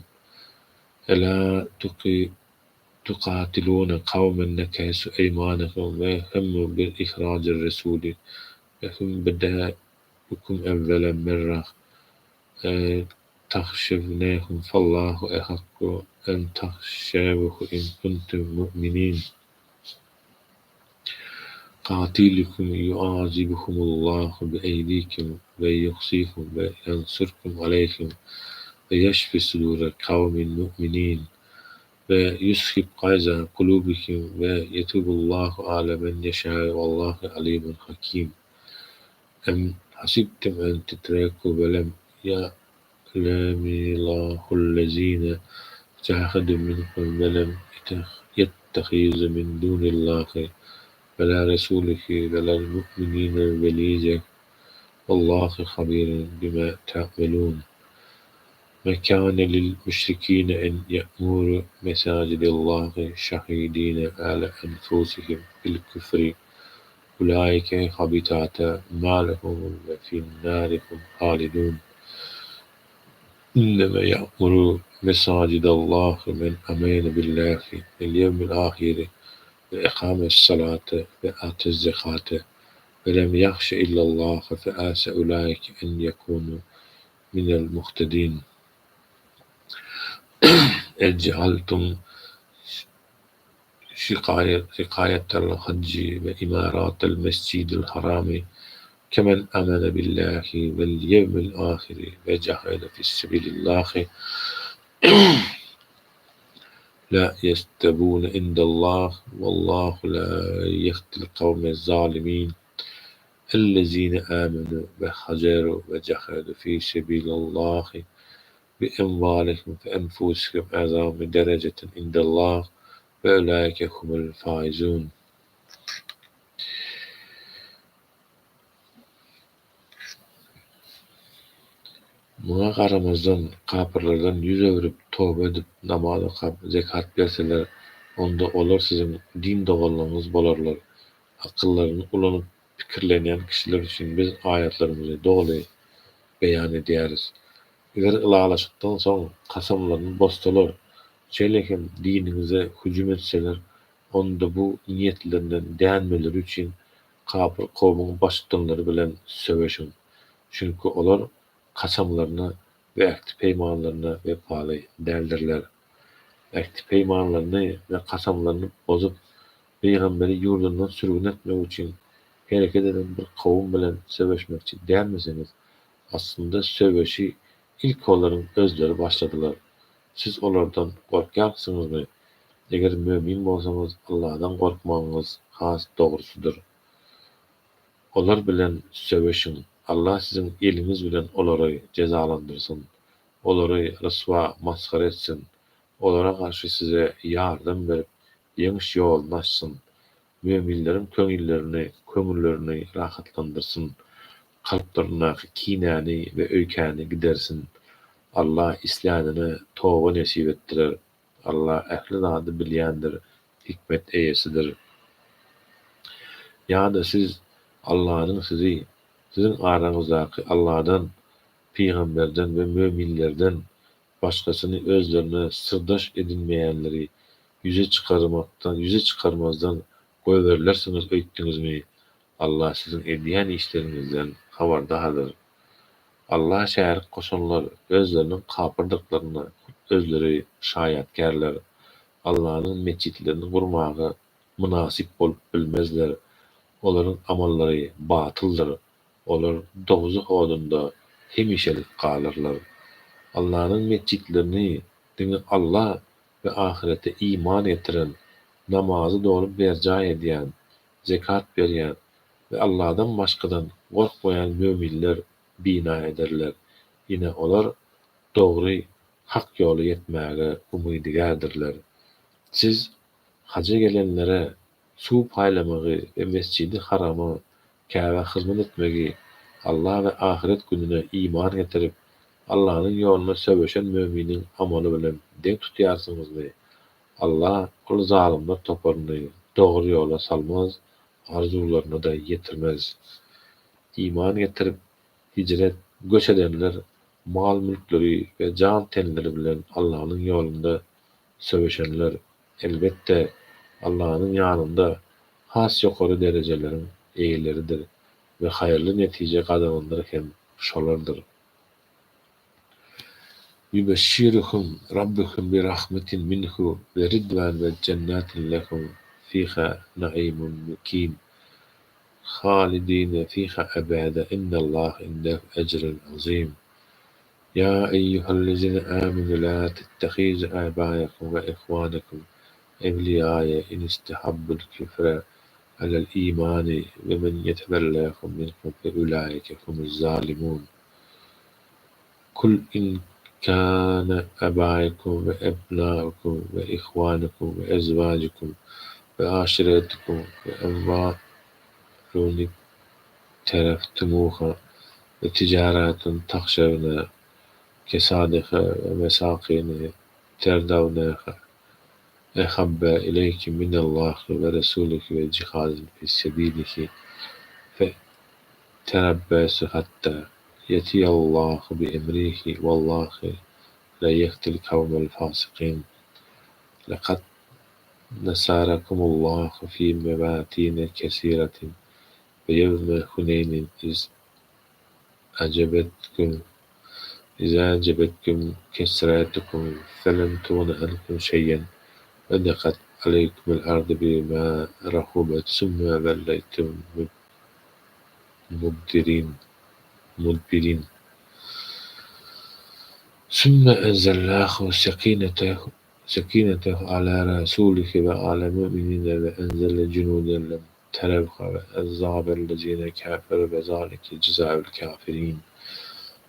Ela tukatilune kawmen nekesu eýmanehum we hemmu bi ihrajir resuli we hum bedeukum evvele merrah tahşevnehum fallahu ehakku en tahşevhu in kuntum mu'minin. Katiluhum yuazibuhumullahu bi eydikum we yuhzihim we yansurkum aleyhim we yeşfi sudure kawmin mu'minin we yuzhib gayza kulubihim we yetubullahu ala men yeşâ vallahu alimun hakim. Em hasibtum en tutreku ve lem ya'lemillâhu'llezîne cahedû minkum ve lem yettehizu min dûnillâhi ve lâ resûlihi ve lel mu'minîne veliyye vallâhu habîrun bimâ ta'melûn. Mâ kâne lil müşrikîne en ya'muru mesâcidallâhi şâhidîne alâ enfusihim bil küfri ulâike habitat a'mâluhum ve fi'n-nâri hum hâlidûn. İnnemâ ya'muru mesâcidallâhi men âmene billâhi vel yevmil âhiri ve ekame's-salâte ve âte'z-zekâte ve lem yahşe illallâhe fe âsâ ulâike en yekûnû minel-muhtedîn. Ecealtum sikayetel hacci ve imaratel mescidil harami kemen amene billahi vel yevmil ahiri ve cahede fissebilillahi la yestevune indallah vallahu la yehdil kavmez zalimin. Ellezine amenu ve haceru ve cahedu fi sebilillahi bi emvalihim ve enfusihim a'zamu dereceten indallah ve ulaike humul faizun. Muňa garamazdan, kapyrlardan ýüz öwrüp, toba edip, namaz okap, zekat berseler, onda olar siziň din doganlaryňyz bolarlar. Akyllaryny ulanyp pikirlenýän kişiler üçin Biz aýatlarymyzy doly beýan edýäris. Eger ylalaşykdan soň kasamlaryny bozsalar, şeýle hem diniňize hüjüm etseler, onda bu niýetlerinden dänmeleri üçin kapyr kowmuň baştutanlary bilen söweşiň. Çünki olar kasamlaryna we ähti-peýmanlaryna wepaly däldirler. Ähti-peýmanlaryny we kasamlaryny bozup, pygamberi ýurdundan sürgün etmek üçin hereket eden bir kowum bilen söweşmekçi dälmisiňiz? Aslynda söweşi ilki olaryň özleri başladylar. Siz olardan gorkýarsyňyzmy? Eger mömin bolsaňyz Alladan gorkmagyňyz has dogrusydyr. Olar bilen söweşiň, Alla siziň eliňiz bilen olary jezalandyrsyn, olary ryswa, masgara etsin, olara garşy size ýardam berip, ýeňiş ýoluny açsyn, möminleriň köňüllerini köňüllerini rahatlandyrsyn, kalplaryndaky kinäni we öýkäni gidersin. Alla islänine toba nesip etdirer. Alla ähli zady bilýändir, hikmet eýesidir. Ýa-da siz Allanyň sizi, siziň araňyzdaky Alladan, pygamberden we möminlerden başgasyny özlerine syrdaş edinmeýänleri ýüze çykarmakdan ýüze çykarmazdan goýberilersiňiz öýtdüňizmi? Alla siziň edýän işleriňizden habardardyr. Alla şärik goşanlar özleriniň kapyrdyklaryna hut özleri şaýatkärler. Allanyň metjitlerini gurmaga. mynasyp bolup bilmezler. Olaryň amallary batyldyr. Olar dowzah odunda hemişelik galarlar. Allanyň metjitlerini diňe Alla we ahyrete iman getiren, namazy doly berjaý edýän, zekat berýän we Alladan başgadan gorkmaýan möminler bina ederler. Ine olar dogry hak ýola ýetmäge umydygärdirler. Siz haja gelenlere suw paýlamagy we Mesjidi Harama, Käbä hyzmat etmegi Alla we ahyret gününe iman getirip, Allanyň ýolunda söweşen möminiň amaly bilen deň tutýarsyňyzmy? Alla ol zalymlar toparyny dogry ýola salmaz, arzuwlaryna-da ýetirmez. Iman getirip, hijret, göç edenler, mal-mülkleri we jan-tenleri bilen Allanyň ýolunda söweşenler, elbetde, Allanyň ýanynda has ýokary derejeleriň eýeleridir we haýyrly netije gazananlar hem şolardyr. Ýubeşşiruhum rabbuhum bi rahmetin minhu we ridwan we jennatin lehum fiha naimun mukim halidine fiha ebeda innallaha indehu ejrun azim. Ýa eýýuhellezine amenu la tettehizu abaekum we ihwanekum ewliýae in istehabbul küfre alel imani we men ýetewellehum minkum fe ulaike humuz zalimun. Kul in kâne âbâukum we ebnâukum we ihwânukum we ezwâcukum we aşiretukum we emwâlun iktereftumuha we ticaretun tahşevne kesadeha we mesâkine terdavneha ehabbe ileykum minallahi we resulihi we cihadin fi sebilihi fe terabbesu hatta yetiyallahu bi emrihi wallahu la yehdil kavmel fasikin. Lekad nasarakumullahu fi mevatine kesiretin ve yevme Huneynin iz a'jebetkum kesretukum felem tuğni ankum şey'en ve dekat aleykumul ardu bima rahubet sümme velleytum mudbirin. Sümme enzelallahu sekinetehu ala rasulihi ve alel mu'minine ve enzele cunuden lem terevha ve azzabellezine keferu ve zalike cezaul kafirin.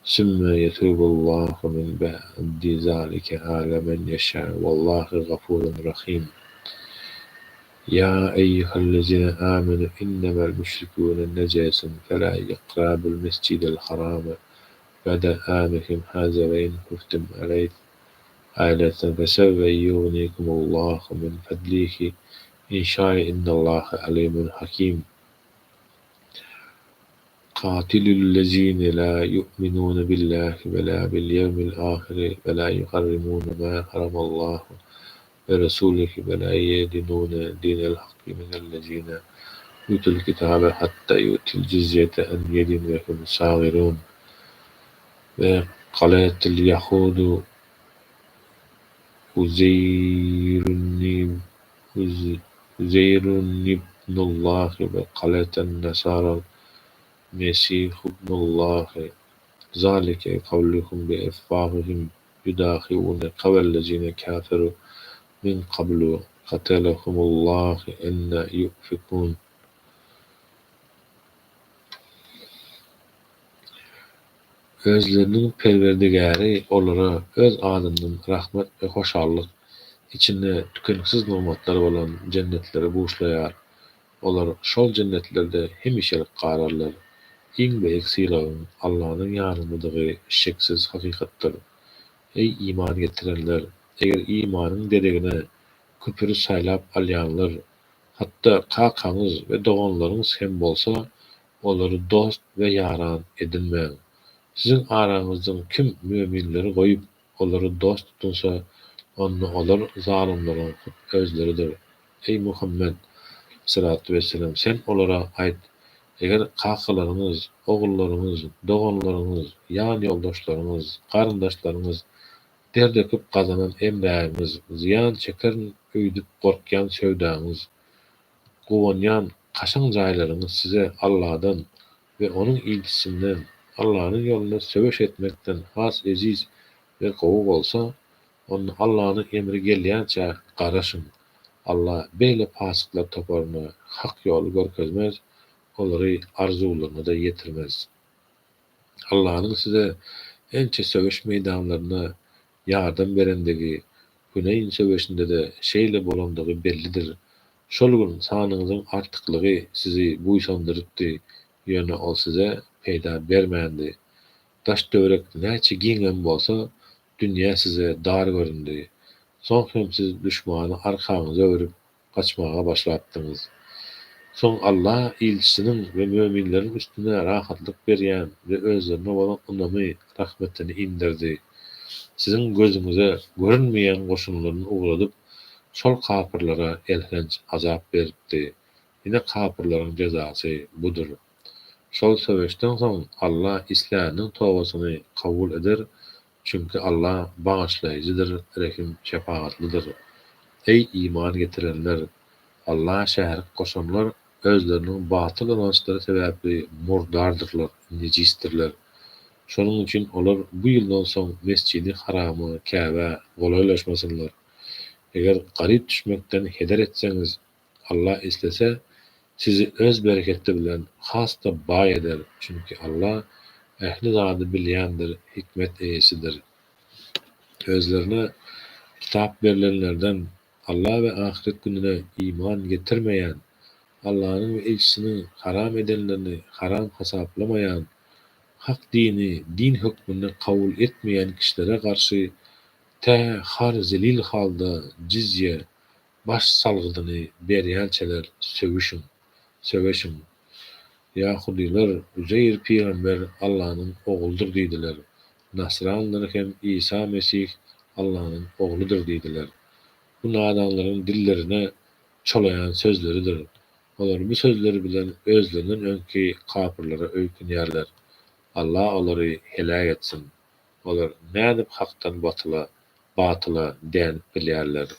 Sümme yetubullahu min ba'di zalike ala men yeşâ vallahu gafurun rahim. Ya eyyühellezine amenu innemel müşrikûne necesun fela yakrabul mescidel harame ba'de amihim haza ve in huftum aileten fesevve yuğnikumullahu min fadlihi in şâe innallaha alimun hakim. Katilüllezine la yu'minune billahi ve la bil yevmil ahiri ve la yuharrimune ma haramallahu ve resuluhu ve la yedinune dinel hakki minellezine utul kitabe hatta yu'tul cizyete en yedin ve hum sağirun. Ve kaletil yahudu Uzeyrunibnullahi ve kaletin nesaral mesihubnullahi zalike kavluhum bi efvahihim yudahiune kavlellezine keferu min kablu katelehumullahu enne yu'fekun. Özleriniň Perwerdigäri olara Öz adyndan rahmet we hoşallyk, içinde tükeniksiz nygmatlar bolan jennetleri buşlaýar. Olar şol jennetlerde hemişelik galarlar. Iň beýik sylagyň Allanyň ýanyndadygy şeksiz hakykatdyr. Eý iman getirenler! Eger imanyň deregine küpüri saýlap alýanlar, hatda kakaňyz we doganlaryňyz hem bolsa, olary dost we ýaran edinmäň! Siziň araňyzdan kim möminleri goýup, olary dost tutunsa, onda olar zalymlaryň hut özleridir. Eý Muhammet! Salatu wesselam, sen olara aýt: Eger kakalaryňyz, ogullaryňyz, doganlaryňyz, ýan-ýoldaşlaryňyz, garyndaşlaryňyz, der döküp gazanan emlägiňiz, zyýan çekerin öýdüp gorkýan söwdaňyz. Guwanýan kaşaň jaýlaryňyz size Alladan we Onuň ilçisinden, Allanyň ýolunda söweş etmekden has eziz we gowy bolsa, onda Allanyň emri gelýänçä garaşyň. Alla beýle pasyklar toparyna hak ýoly görkezmez, olary arzuwlaryna-da ýetirmez. Allanyň size ençe söweş meýdanlarynda ýardam berendigi, Huneýn söweşinde-de şeýle bolandygy bellidir. Şol gün sanyňyzyň artyklygy sizi buýsandyrypdy, ýöne ol size peýda bermändi. Daş-töwerek näçe giňem bolsa, dünýä size dar göründi. Soň hem siz duşmana arkaňyzy öwrüp, gaçmaga başlapdyňyz. Soň Alla ilçisiniň we möminleriň üstüne rahatlyk berýän we özlerine bolan ynamy, rahmetini inderdi. Siziň gözüňize görünmeýän goşunlaryny ugradyp, şol kapyrlara elhenç azap beripdi. Ine kapyrlaryň jezasy budur. Şol söweşden soň Alla isläniniň tobasyny kabul eder, Çünki Alla Bagyşlaýjydyr, Rehim-şepagatlydyr. Eý, iman getirenler! Alla şärik goşanlar özleriniň batyl ynançlary sebäpli murdardyrlar, nejisdirler. Şonuň üçin olar bu ýyldan soň Mesjidi Harama, Käbä, golaýlaşmasynlar. Eger garyp düşmekden heder etseňiz, Alla islese, sizi Öz bereketi bilen has-da baý eder, çünki Alla ähli zady bilýändir, hikmet eýesidir. Özlerine kitap berlenlerden Alla we ahyret gününe iman getirmeýän, Allanyň we ilçisiniň haram edenlerini haram hasaplamaýan, hak dini din hökmünde kabul etmeýän kişilere garşy tä har-zelil halda jizýe, Baş salgydyny berýänçäler sögüşiň, söweşiň. Ýahudylar Uzeýr pygamber Allanyň ogludyr diýdiler. Nasranlar hem Isa Mesih Allanyň ogludyr diýdiler. Bu nadanlaryň dillerine çolaýan sözleridir. Olar bu sözleri bilen özlerinden öňki kapyrlara öýkünýärler. Alla olary heläk etsin. Olar nädip hakdan batyla, batyla dänip bilýärler?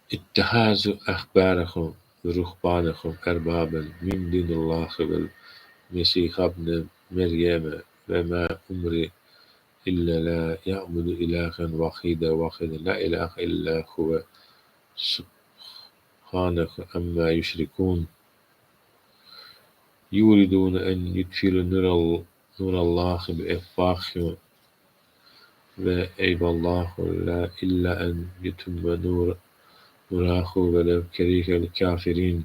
Ittihazu ahbarahum we ruhbanahum erbaben min dunillahi wel mesihabne Merýeme we ma umru illa la ya'budu ilahen wahida wahida la ilahe illa huwe subhanehu amma ýüşrikun. Ýuridune en ýutfilu nurallahi bi efwahihim we eýballahu illa en ýutimme nurahu welew kerihel kafirin.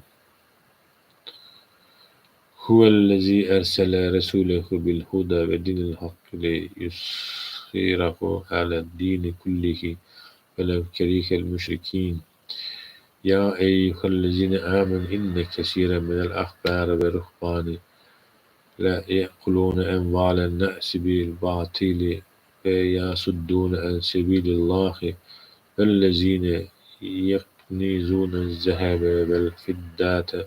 Huwellezî ersele resûlehu bil huda we dinil hakki li ýuzhirahu aled-dini kullihi welew kerihel müşrikîn. Ýa eýýuhellezine âmenû inne kesiren minel ahbâri we ruhbâni le ye'kulûne emvâlen nâsi bil bâtili we ýasuddûne an sebilillâhi wellezine yeknizûnez zehebe vel fiddate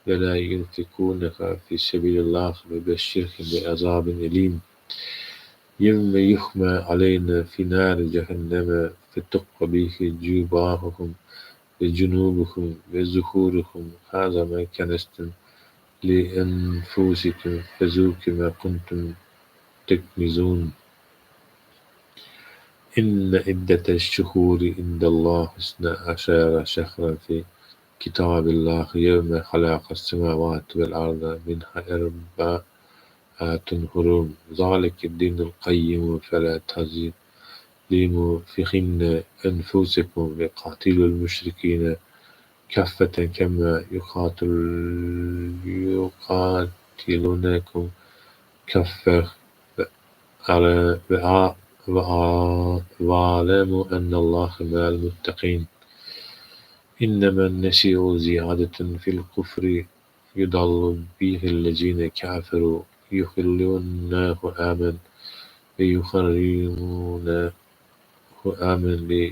ve lâ yunfikûneha fî sebilillâhi febeşşirhum bi azâbin elîm. Ýewme ýuhmâ aleýhâ fî nâri jehenneme fetukvâ bihi jibâhuhum we junubuhum we zuhuruhum hâzâ mâ keneztum li enfusikum fezûkû mâ kuntum teknizûn. Inne iddeteş-şuhûri indellâhi isnâ aşara şehran fî kitâbillâhi ýewme halakas-semâvâti vel-arda minhâ erba'atun hurum, zâlike-ddînul kaýýimu felâ tazlimû fîhinne enfusekum ve katilul müşrikîne kaffeten kemâ yukatilûnekum kaffeh ve'alemû ennallâhe me'al muttekîn. İnnemen-nesî'u ziýadetun fil-kufri yudallu bihillezîne keferû yuhillûnehu âmen ve yuharrimûnehu âmen li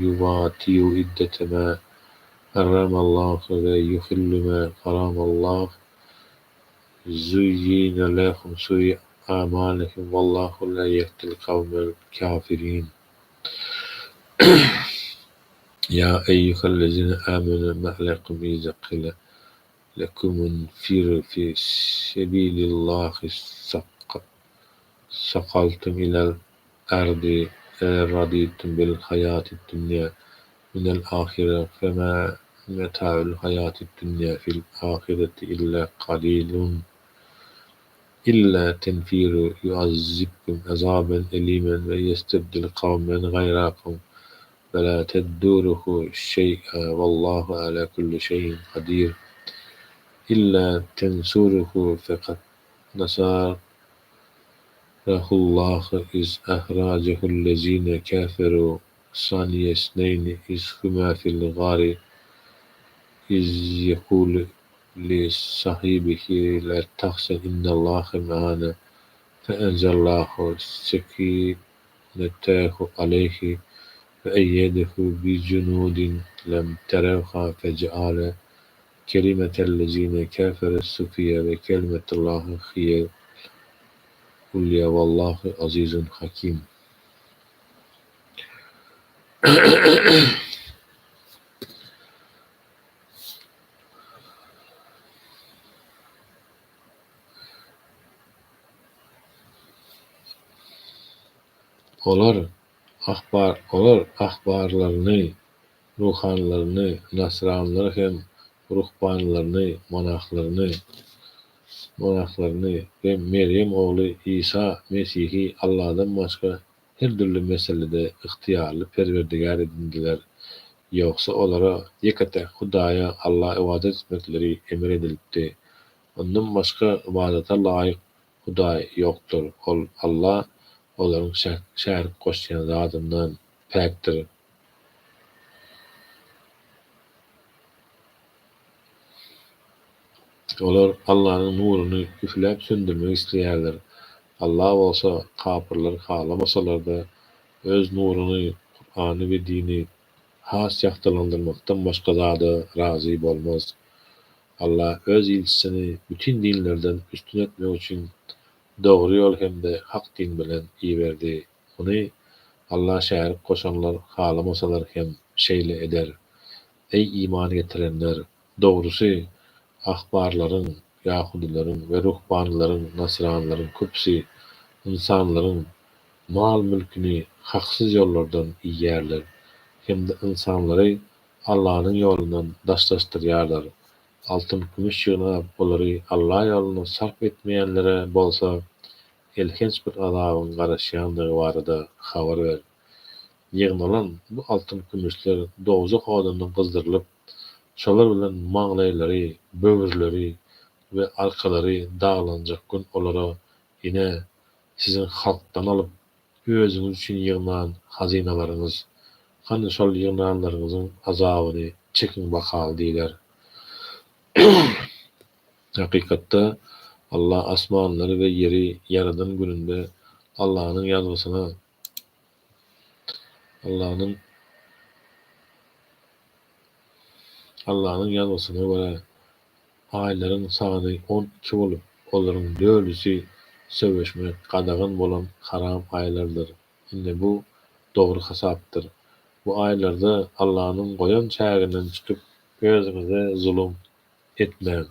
yuvatî'u iddete mâ harramallahu ve yuhillû mâ harramallah zuyyine lehum sû'u a'mâlihim vallahu lâ yehdil kavmel kâfirîn. Ýa eýýuhellezine âmenû mâ lekum izâ kile lekumunfiru fî sebilillâhi issakaltum ilel ardi eradîtum bil haýâti'd-dünyâ minel âhire femâ metâul haýâti'd-dünyâ fil âhireti illâ kalîlun. Illâ tenfirû yuazzibkum azâben elîmen ve yestebdil kavmen gayrakum ve lâ tedurrûhu şey'a vallâhu alâ külli şeyin kadîr. Illâ tensurûhu fekad nasarahullâhu iz ahracehü'llezîne keferû sâniyesneyni iz humâ fil gâri iz yekûlu li-sâhibihi lâ tahzen innallâhe me'anâ fe-enzelallâhu sekînetehu aleyhi ve eyyedehu bi-cunûdin lem terevhâ fe-ceale kelimetellezîne keferû's-suflâ ve kelimetullâhi hiyel ulyâ vallâhu azîzun hakîm. Olar Olar ahbarlaryny, ruhanylaryny, nasranylary hem ruhbanlaryny monahlaryny we Merýem ogly Isa Mesihi Alladan başga her dürli meselede ygtyýarly perwerdigär edindiler. Ýogsa olara ýeke-täk Hudaýa Alla ybadat etmekleri emir edilipdi. Ondan başga ybadata laýyk Hudaý ýokdur. Ol, Alla, olaryň şärik goşýan zadyndan päkdir. Olar Allanyň nuruny üfläp söndürmek isleýärler. Alla bolsa, kapyrlar halamasalar-da, Öz nuruny, Kurany we dini, has ýagtylandyrmakdan başga zada razy bolmaz. Alla Öz ilçisini bütin dinlerden üstün etmek üçin dogry ýol hem-de hak din bilen iberdi. Muny Alla şärik goşanlar halamasalar hem şeýle eder. Eý iman getirenler! Dogrusy, ahbarlaryň, ýahudylaryň, we ruhbanlaryň, nasranylaryň, köpüsi ynsanlaryň mal-mülküni haksyz ýollardan iýýärler hem-de ynsanlary Allanyň ýolundan daşlaşdyrýarlar. Altyn-kümüş ýygnap, olary Alla ýolunda sarp etmeýänlere bolsa elhenç bir azabyň garaşýandygy barada habar ber. Ýygnalan bu altyn-kümüşler dowzah odunda gyzdyrylyp, şolar bilen maňlaýlary, böwürleri we arkalary daglanjak gün olara, Ine, siziň halkdan alyp, özüňiz üçin ýygnan hazynalaryňyz. Hany şol ýygnanlaryňyzyň azabyny çekiň bakaly diýler. Hakykatda, Alla asmanlary we ýeri ýaradan gününde Allanyň ýazgysyna Allanyň Allanyň ýazgysyna görä, aýlaryň sany on iki bolup, olaryň dördüsi söweşmek gadagan bolan haram aýlardyr. Ine bu dogry hasapdyr. Bu aýlarda Allanyň goýan çäginden çykyp, özüňize zulum etmäň.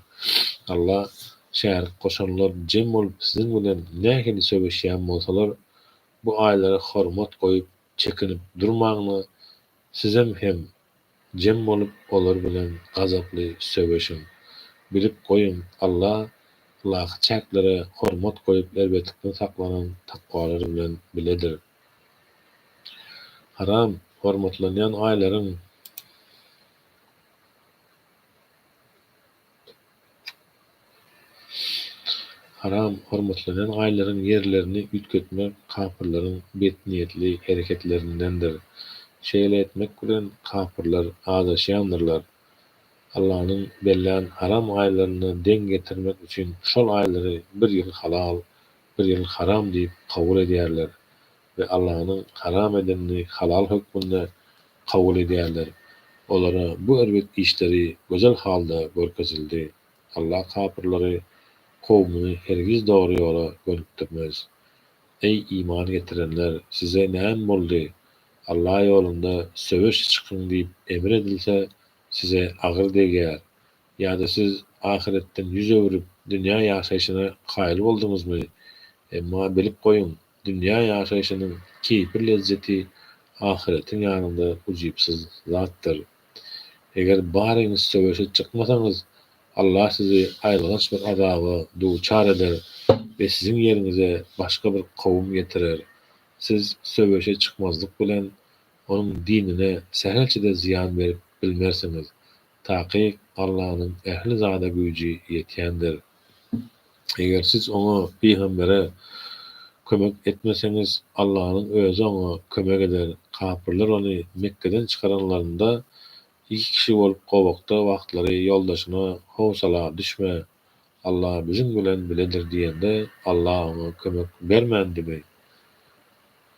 Alla şärik goşanlar jem bolup siziň bilen nähili söweşýän bolsalar, bu aýlara hormat goýup çekinip durmaň-da, sizem hem jem bolup olar bilen gazaply söweşiň. Bilip goýuň, Alla ylahy çäklere hormat goýup erbetlikden saklanan takwalar bilen biledir. Haram, hormatlanýan aýlaryň. Haram, hormatlanýan aýlaryň ýerlerini üýtgetmek kapyrlaryň betniýetli hereketlerindendir. Şeýle etmek bilen kapyrlar azaşýandyrlar. Allanyň bellän haram aýlaryna deň getirmek üçin şol aýlary bir ýyl halal, bir ýyl haram diýip kabul edýärler we Allanyň haram edenini halal hökmünde kabul edýärler. Olara bu erbet işleri gözel halda görkezildi. Alla kapyrlary kowumyny hergiz dogry ýola gönükdirmez. Eý, iman getirenler! Size näme boldy? Allah ýolunda söweşe çykyň diýip emr edilse, size agyr degýär. Ýa-da siz ahyretden ýüz öwrüp, dünýä ýaşaýşyna kaýyl bolduňyzmy? Emma bilip goýuň, dünýä ýaşaýşynyň keýpi-lezzeti ahyretiň ýanynda ujypsyz zatdyr. Eger baryňyz söweşe çykmasaňyz, Allah sizi aýylganç bir azaba duçar eder we siziň ýeriňize başga bir kowum getirer. Siz söweşe çykmazlyk bilen, Onuň dinine sähelçe-de zyýan berip bilmersiňiz. Takyk, Allanyň ähli zada güýji ýetýändir. Eger siz oňa, pygambere, kömek etmeseňiz, Allanyň özi oňa kömek eder. Kapyrlar ony Mekgeden çykaranlarynda, iki kişi bolup gowakda wagtlary ýoldaşyna, Howsala düşme, Alla biziň bilen biledir diýende, Alla oňa kömek bermändimi?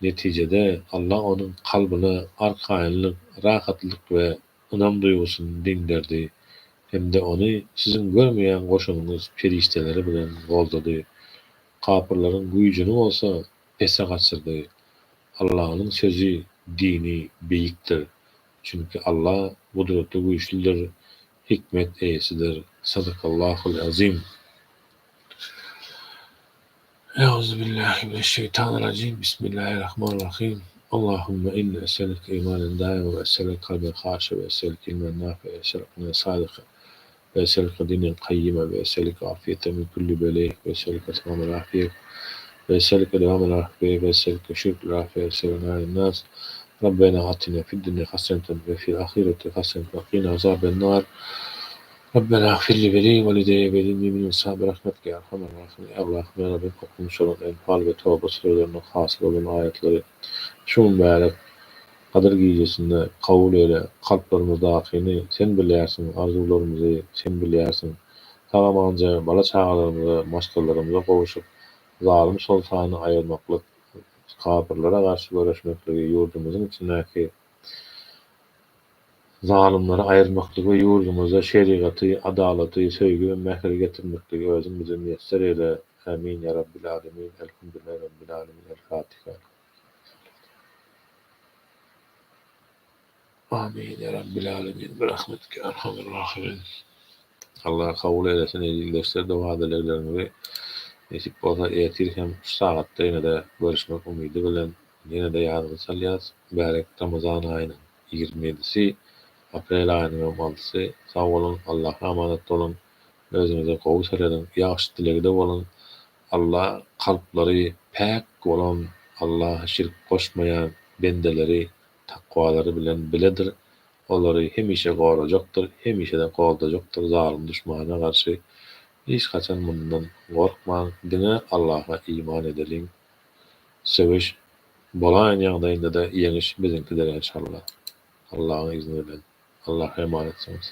Netijede, Alla onuň kalbyna arkaýynlyk, rahatlyk we ynam duýgusyny diňderdi hem-de ony siziň görmeýän goşunyňyz perişdeleri bilen goldady. Kapyrlaryň güýjüni bolsa pese gaçyrdy. Allanyň sözi, dini beýikdir. Çünki Alla gudraty güýçlüdir, hikmet eýesidir. Sadakallahul azim. Euzubillahi mineşşeýtanirrajim. Bismillahirrahmanirrahim. Allahümme inni es'elüke imanen daima ve es'elüke kalben haşa ve es'elüke ilmen nafi'a ve es'elüke gınen sadıka ve es'elüke dinen kayyima ve es'elüke afiyeten min kulli beleyh ve es'elüke tamamel afiyet ve es'elüke devamel afiyet ve es'elüke şükrel afiyet ve es'elüke nas. Rabbena atina fid dunya haseneten ve fil ahireti haseneten ve qina azaben nar. Rabbena gfirli ve li valideyye ve lil müminine bi rahmetike ya erhamer rahimin. Eý Allahym ýa Rabbym okumyş bolan Enfal we Toba sürelerinde hasyl bolan aýatlary şu mübärek Gadyr gijesinde kabul eýle, kalplarymyzdakyny Sen bilýärsiň, arzuwlarymyzy Sen bilýärsiň. Sag-amanja bala-çagalarymyza, maşgalalarymyza gowşup, zalym soltany aýyrmaklyk, kapyrlara garşy göreşmekligi ýurdumyzyň içindäki Zalymlary aýyrmaklygy we ýurdumyzda şerigaty, adalaty, söýgi we mähiri getirmekligi özüň bize miýesser eýle. Ämin ýa Rabbil Alemin. Elhamdülillah Rabbil Alemin. El Fatiha. Amin ýa Rabbil Alemin. Birahmetike ýa Erhamer Rahimin. Allah kabul eýlesin eziz ildeşler doga dilegleriňizi. Nesip bolsa ertir hem şu sagatda ýene-de görüşmek umydy bilen ýene-de ýadyňyza salýas. Mübärek Ramazan aýynyň 27-si, aprel aýynyňam altysy. Sag boluň, Allaha amanat boluň, özüňize gowy serediň, ýagşy dilegde boluň. Alla kalplary päk bolan, Allaha şirk goşmaýan bendeleri takwalary bilen biledir, olary hemişe gorajakdyr, hemişe-de goldajakdyr zalym duşmana garşy. Hiç haçan mundan gorkmaň, diňe Allaha iman edeliň. Söweş bolaýan ýagdaýynda-da ýeňiş biziňkidir enşalla. Allahyň izni bilen. Allaha emanetsyňyz.